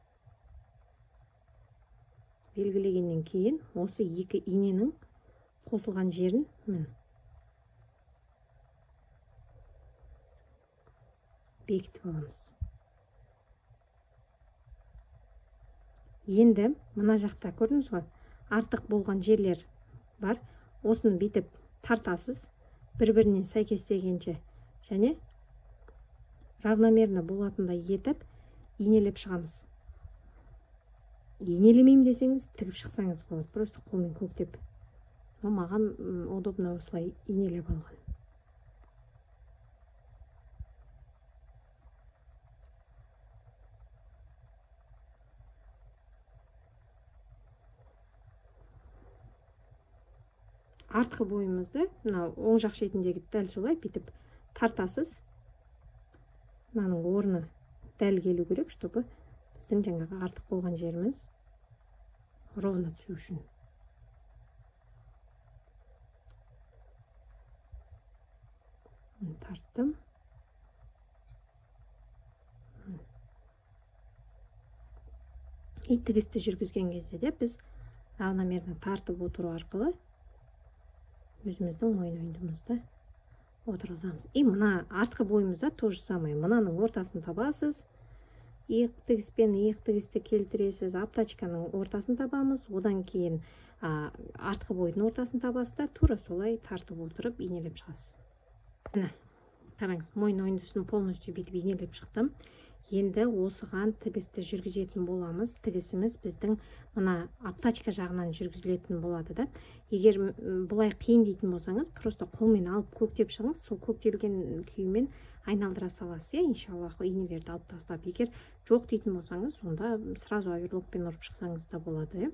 Белгілегеннен кейін осы екі иненің қосылған жерін міне бекітіп аламыз. Енді мына жақта көрдіңіз ғой, артық болған жерлер бар. Осыны бүйтіп тартасыз, бір-біріне сәйкестегенше және равномерно болатындай етіп инелеп шығамыз. Инелемеймін десеңіз, тігіп шықсаңыз болады. Просто қолмен көктеп. Но маған удобно осылай инелеп алған. Артқы бойымызды мына оң жақ шетіндегі дәл солай бүйтіп тартасыз. Мынаның орны дәл келу керек, чтобы біздің жаңағы артық болған жеріміз ровно түсу үшін. Тарттым. И тігісті жүргізген кезде де біз равномерно тартып отыру арқылы өзіміздің мойын ойындымызды отырғызамыз. И мына артқы бойымызда то же самое. Мынаның ортасын табасыз. Иық тігіспен иық тігісті келтіресіз. Обтачканың ортасын табамыз. Одан кейін артқы бойдың ортасын табасыз да тура солай тартып отырып инелеп шығасыз. Міне, қараңыз, мойын ойындысын полностью бүйтіп инелеп шықтым. Енді осыған тігісті жүргізетін боламыз. Тігісіміз біздің мына обтачка жағынан жүргізілетін болады да. Егер бұлай қиын дейтін болсаңыз, просто қолмен алып көктеп шығыңыз, сол көктелген күйімен айналдыра саласыз, иә, иншаллах инелерді алып тастап. Егер жоқ дейтін болсаңыз, онда сразу оверлокпен ұрып шықсаңыз да болады, иә.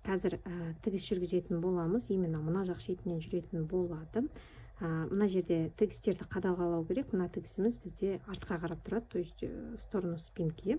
Қазір тігіс жүргізетін боламыз, именно мына жақ шетінен жүретін болады. Мына жерде тігістерді қадағалау керек. Мына тігісіміз бізде артқа қарап тұрады, то есть в сторону спинки.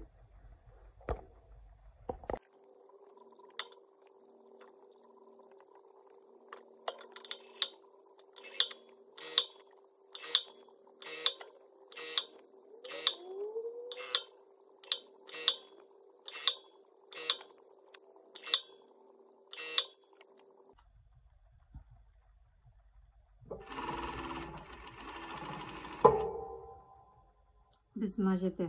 Біз мына жерде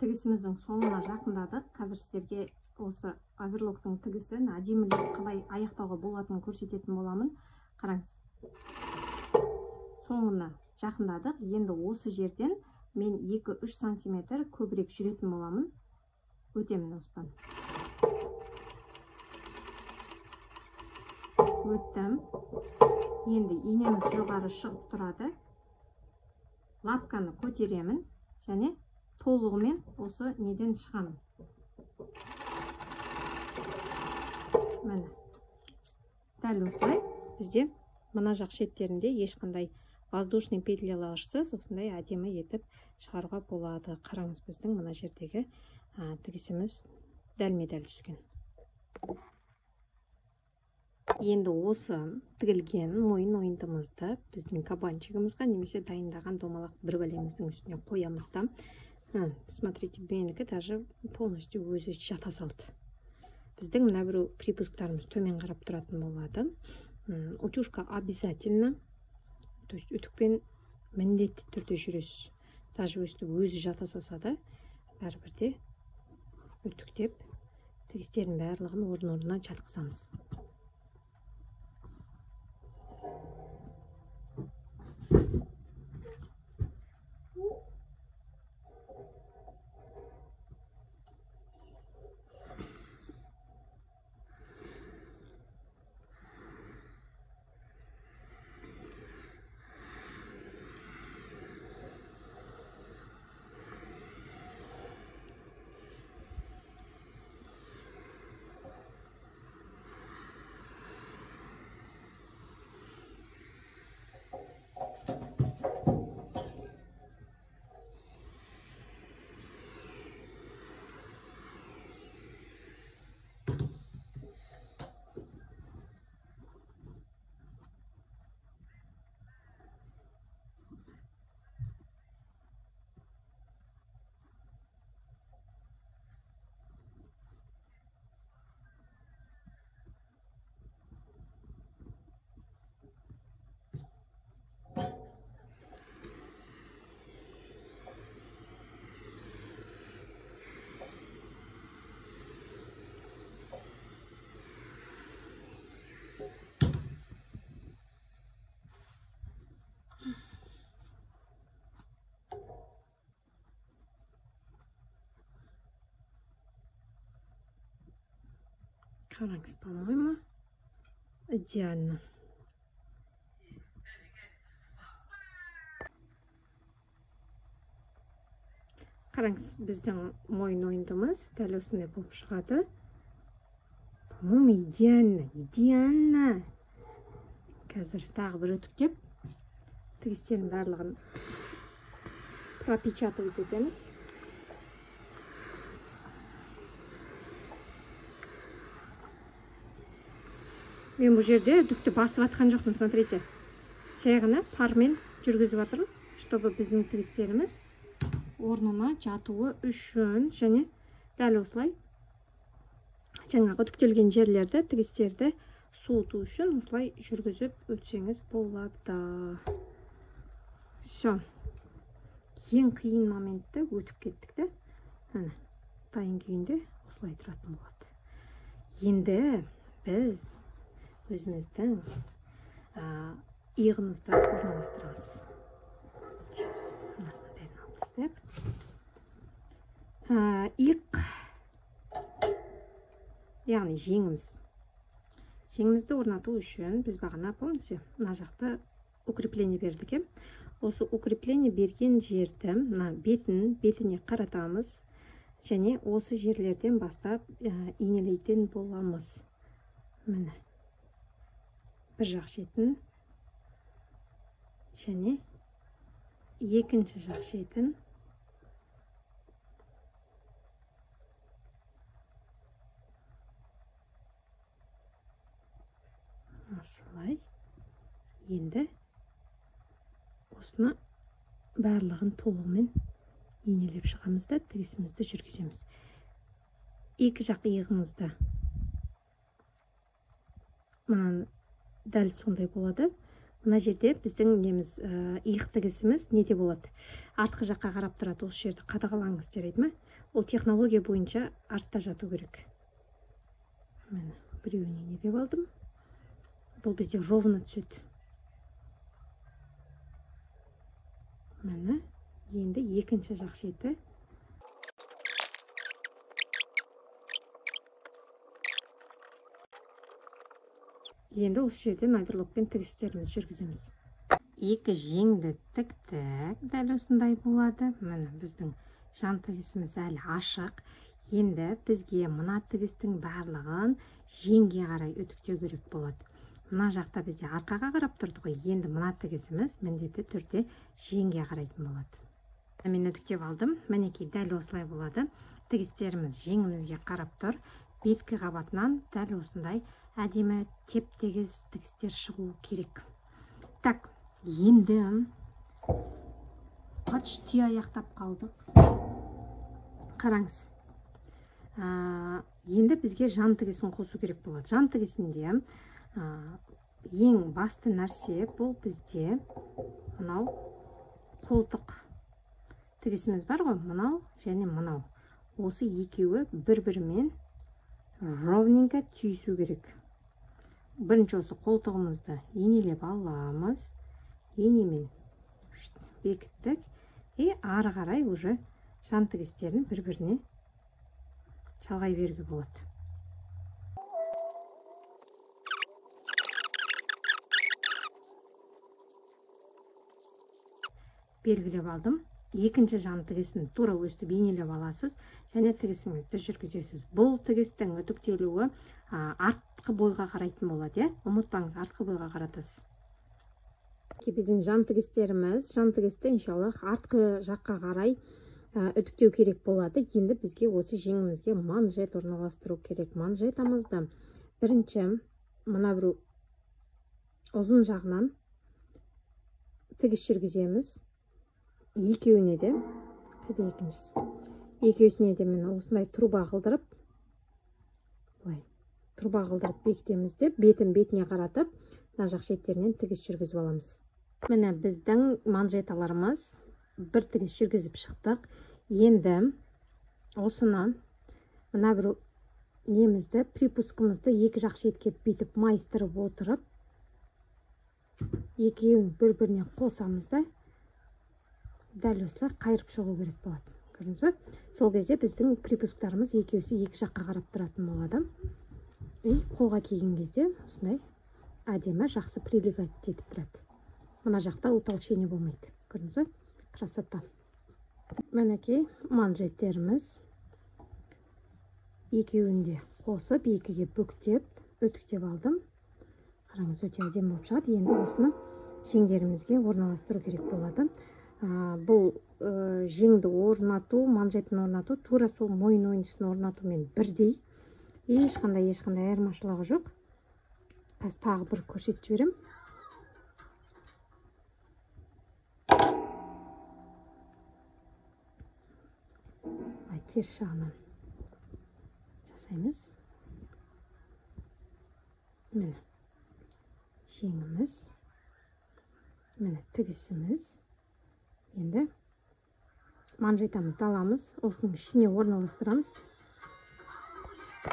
тігісіміздің соңына жақындадық. Қазір сіздерге осы оверлоктың тігісін әдемілеп қалай аяқтауға болатынын көрсететін боламын. Қараңыз, соңына жақындадық. Енді осы жерден мен 2-3 сантиметр көбірек жүретін боламын. Өтемін осыдан. Өттім. Енді инеміз жоғары шығып тұрады. Лапканы көтеремін және толығымен осы неден шығамын. Міне. Дәл осылай бізде мына жақ шеттерінде ешқандай воздушный петляларсыз осындай әдемі етіп шығаруға болады. Қараңыз, біздің мына жердегі тігісіміз дәлме-дәл түскен. Енді осы тігілген мойын ойындымызды біздің кабанчигімізға немесе дайындаған домалақ бір бәлеміздің үстіне қоямыз да. Смотрите, менікі даже полностью өзі жата салды. Біздің мына біреу припусктарымыз төмен қарап тұратын болады. Утюжка обязательно, то есть үтікпен міндетті түрде жүресіз. Даже өстіп өзі жата салса да, бәрібір де үтіктеп тігістердің барлығын орын-орнына жатқызамыз. Қараңыз, по-моему, Идеально. Қараңыз, біздің мойын ойындымыз дәл осындай болып шығады. По-моему, идеально, идеально. Қазір тағы бір үтіктеп, тігістердің барлығын пропечатывать етеміз. Мен бұл жерде үтікті басып атқан жоқпын, смотрите. Жай ғана пармен жүргізіп жатырмын, чтобы біздің тігістеріміз орнына жатуы үшін. Және дәл осылай жаңағы үтіктелген жерлерді, тігістерді суыту үшін осылай жүргізіп өтсеңіз болады. Все. Ең қиын моментті өтіп кеттік те. Міне, дайын күйінде осылай тұратын болады. Енді біз өзіміздің иығымызды орналастырамыз. Иық, яғни жеңіміз. Жеңімізді орнату үшін біз бағана, помните, мына жақта укрепление бердік, е? Осы укрепление берген жерді мына бетіне қаратамыз және осы жерлерден бастап инелейтін боламыз. Міне, бір жақ шетін және екінші жақ шетін. Осылай. Енді осыны барлығын толығымен инелеп шығамыз да тігісімізді жүргіземіз. Екі жақ иығымызда мынаны дәл сондай болады. Мына жерде біздің неміз, иық тігісіміз неде болады? Артқы жаққа қарап тұрады. Осы жерді қадағалаңыз, жарайды ма? Ол технология бойынша артта жату керек. Міне, біреуін инелеп алдым. Бұл бізде ровно түседі. Міне, енді екінші жақ шеті. Енді осы жерден оверлокпен тігістерімізді жүргіземіз. Екі жеңді тіктік, дәл осындай болады. Міне, біздің жан тігісіміз әлі ашық. Енді бізге мына тігістің барлығын жеңге қарай үтіктеу керек болады. Мына жақта бізде арқаға қарап тұрды ғой. Енді мына тігісіміз міндетті түрде жеңге қарайтын болады. Мен үтіктеп алдым. Мінекей дәл осылай болады. Тігістеріміз жеңімізге қарап тұр. Беткі қабатынан дәл осындай әдемі теп-тегіс тігістер шығу керек. Так, енді почти аяқтап қалдық. Қараңыз. Енді бізге жан тігісін қосу керек болады. Жан тігісінде ең басты нәрсе бұл бізде мынау қолтық тігісіміз бар ғой, мынау және мынау. Осы екеуі бір-бірімен ровненько түйісу керек. Бірінші осы қолтығымызды инелеп аламыз. Инемен бекіттік. И ары қарай уже жан тігістерін бір-біріне жалғай беруге болады. Белгілеп алдым. Екінші жан тігісін тура өстіп инелеп аласыз және тігісіңізді жүргізесіз. Бұл тігістің үтіктелуі артқы бойға қарайтын болады, иә? Ұмытпаңыз, артқы бойға қаратасыз. Біздің жан тігістеріміз, жан тігісті иншаллах артқы жаққа қарай үтіктеу керек болады. Енді бізге осы жеңімізге манжет орналастыру керек. Манжетамызды бірінші мына бір ұзын жағынан тігіс жүргіземіз. Екеуіне де, қайда екіншісі? Екеуісіне де міне осындай труба қылдырып, былай труба қылдырып бекітеміз де, бетін бетіне қаратып, мына жақ шеттерінен тігіс жүргізіп аламыз. Міне біздің манжеталарымыз бір тігіс жүргізіп шықтық. Енді осыны мына бір немізді, припускымызды екі жақ шетке бүйтіп майыстырып отырып, екеуін бір-біріне қосамыз да, дәл осылай қайырып шығу керек болады. Көрдіңіз бе? Сол кезде біздің припусктарымыз екеуісі екі жаққа қарап тұратын болады. И қолға киген кезде осындай Әдемі, жақсы прилегать етіп тұрады. Мына жақта утолщение болмайды. Көрдіңіз бе? Красота. Мінекей манжеттеріміз. Екеуін де қосып, екіге бүктеп, үтіктеп алдым. Қараңыз, өте әдемі болып шығады. Енді осыны жеңдерімізге орналастыру керек болады. Бұл жеңді орнату, манжетін орнату тура сол мойын ойыншысын орнатумен бірдей. Ешқандай айырмашылығы жоқ. Қазір тағы бір көрсетіп жіберемін. Теріс жағынан жасаймыз. Міне жеңіміз, міне тігісіміз. Енді манжетамызды аламыз, осының ішіне орналастырамыз.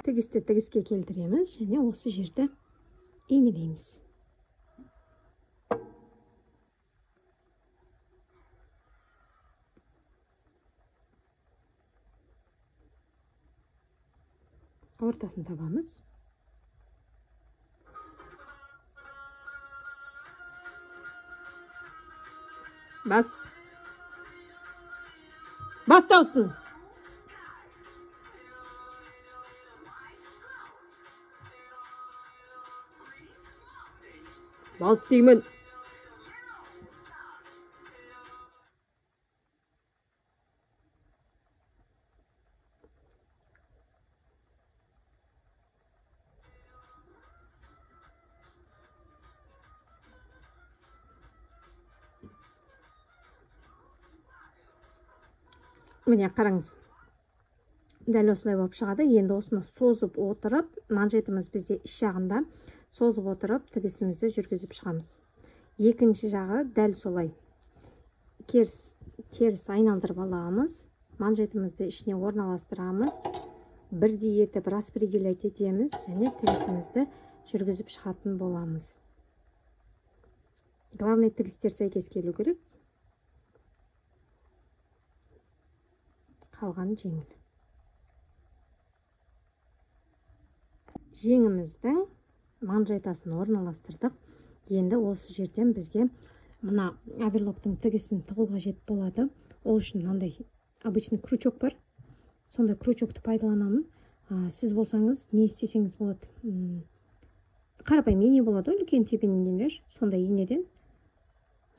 Тігісті тігіске келтіреміз және осы жерді инелейміз. Ортасын табамыз. Бас. Бас даусын. Бас деймін. Міне қараңыз, дәл осылай болып шығады. Енді осыны созып отырып, манжетіміз бізде іш жағында, созып отырып тігісімізді жүргізіп шығамыз. Екінші жағы дәл солай. Теріс айналдырып аламыз, манжетімізді ішіне орналастырамыз, бірдей етіп распределять етеміз және тігісімізді жүргізіп шығатын боламыз. Главный тігістер сәйкес келу керек. Қалған жеңіл. Жеңіміздің манжетасын орналастырдық. Енді осы жерден бізге мына оверлоктың тігісін тығу қажет болады. Ол үшін мынандай обычный крючок бар. Сондай крючокты пайдаланамын. Сіз болсаңыз не істесеңіз болады. Қарапайым ине болады, үлкен тепен инелер. Сондай инеден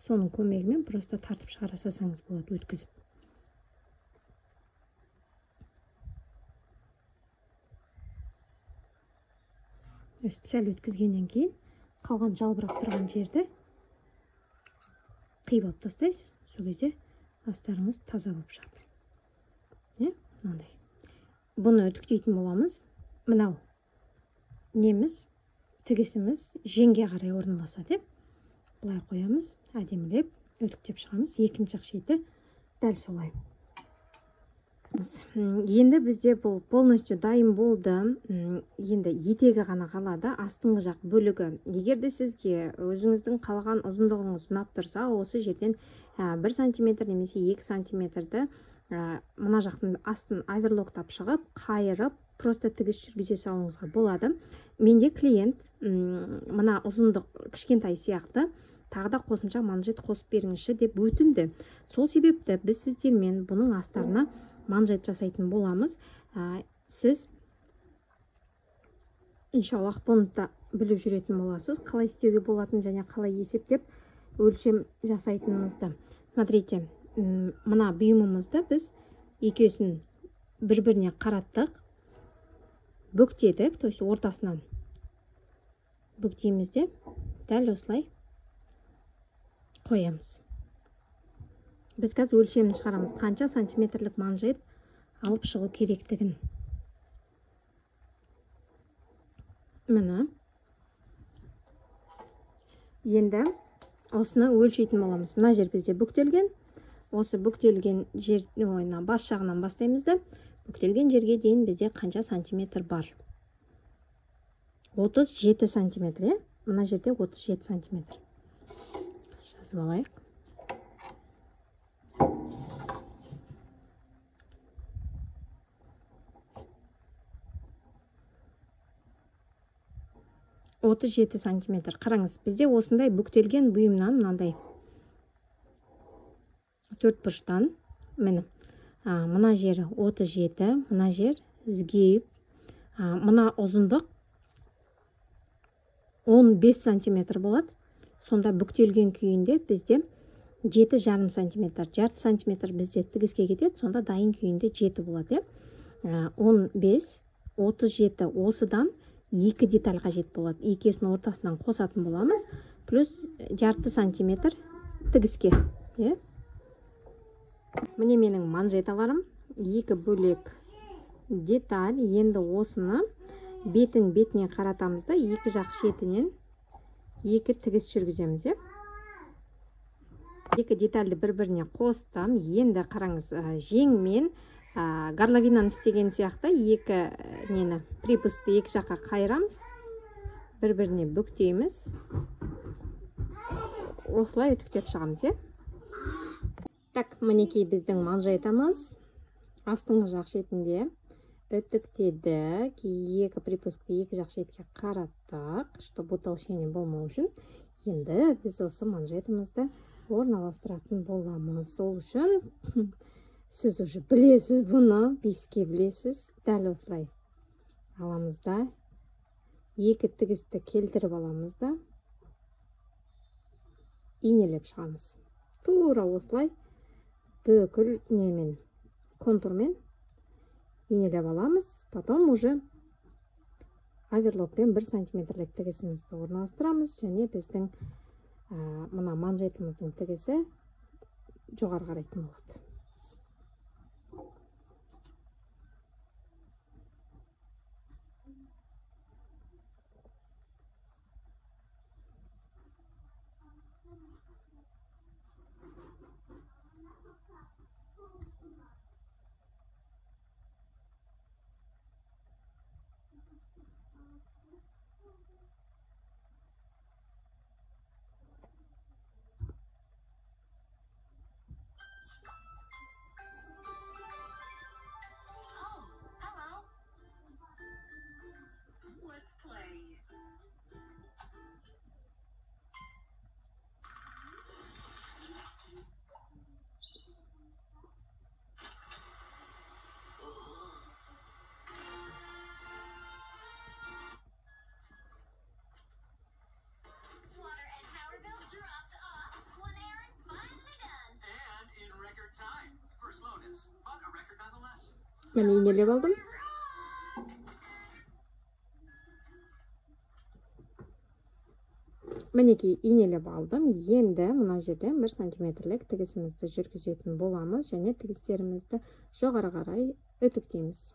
соның көмегімен просто тартып шығара салсаңыз болады, өткізіп. Өстіп сәл өткізгеннен кейін қалған жалбырап тұрған жерді қиып алып тастайсыз. Сол кезде астарыңыз таза болып шығады. Мынандай. Бұны үтіктейтін боламыз. Мынау неміз, тігісіміз жеңге қарай орналасады. Былай қоямыз, әдемілеп үтіктеп шығамыз. Екінші жақ шеті дәл солай. Енді бізде бұл полностью дайын болды. Енді етегі ғана қалады, астыңғы жақ бөлігі. Егер де сізге өзіңіздің қалаған ұзындығыңыз ұнап тұрса, осы жерден 1 сантиметр немесе 2 сантиметрді мына жақтың астын оверлоктап шығып, қайырып, просто тігіс жүргізе салуыңызға болады. Менде клиент мына ұзындық кішкентай сияқты, тағы да қосымша манжет қосып беріңізші деп өтінді. Сол себепті біз сіздермен бұның астарына манжет жасайтын боламыз. Сіз иншаллах бұны да біліп жүретін боласыз, қалай істеуге болатын және қалай есептеп өлшем жасайтынымызды. Смотрите, мына бұйымымызды біз екеуісін бір-біріне қараттық, бүктедік, то есть ортасынан бүктейміз де дәл осылай қоямыз. Біз қазір өлшемін шығарамыз, қанша сантиметрлік манжет алып шығу керектігін. Міне. Енді осыны өлшейтін боламыз. Мына жер бізде бүктелген. Осы бүктелген жер, мына бас жағынан бастаймыз да, бүктелген жерге дейін бізде қанша сантиметр бар? 37 сантиметр, Мына жерде 37 сантиметр. Жазып алайық. 37 сантиметр. Қараңыз, бізде осындай бүктелген бұйымнан мынандай төрт бұрыштан, міне, мына жері 37, мына жер сгиб, мына ұзындық 15 сантиметр болады. Сонда бүктелген күйінде бізде 7,5 сантиметр, жарты сантиметр бізде тігіске кетеді, сонда дайын күйінде 7 болады, иә. 15, 37, осыдан 2 деталь қажет болады. Екеуісінің ортасынан қосатын боламыз, плюс жарты сантиметр тігіске, иә. Міне менің манжеталарым, 2 бөлек деталь. Енді осыны бетін бетіне қаратамыз да, екі жақ шетінен 2 тігіс жүргіземіз, иә. 2 детальді бір-біріне қостым. Енді қараңыз, жеңмен горловинаны істеген сияқты екі нені, припускты екі жаққа қайырамыз, бір-біріне бүктейміз, осылай үтіктеп шығамыз, иә. Так, мінекей біздің манжетамыз астыңғы жақ шетінде үтіктедік, екі припускты екі жақ шетке қараттық, чтобы утолщение болмау үшін. Енді біз осы манжетамызды орналастыратын боламыз. Сол үшін сіз уже білесіз бұны, беске білесіз. Дәл осылай аламыз да, екі тігісті келтіріп аламыз да, инелеп шығамыз. Тура осылай бүкіл немен, контурмен инелеп аламыз. Потом уже оверлокпен 1 сантиметрлік тігісімізді орналастырамыз және біздің мына манжетіміздің тігісі жоғары қарайтын болады. Міне инелеп алдым. Мінекей инелеп алдым. Енді мына жерден 1 сантиметрлік тігісімізді жүргізетін боламыз және тігістерімізді жоғары қарай үтіктейміз.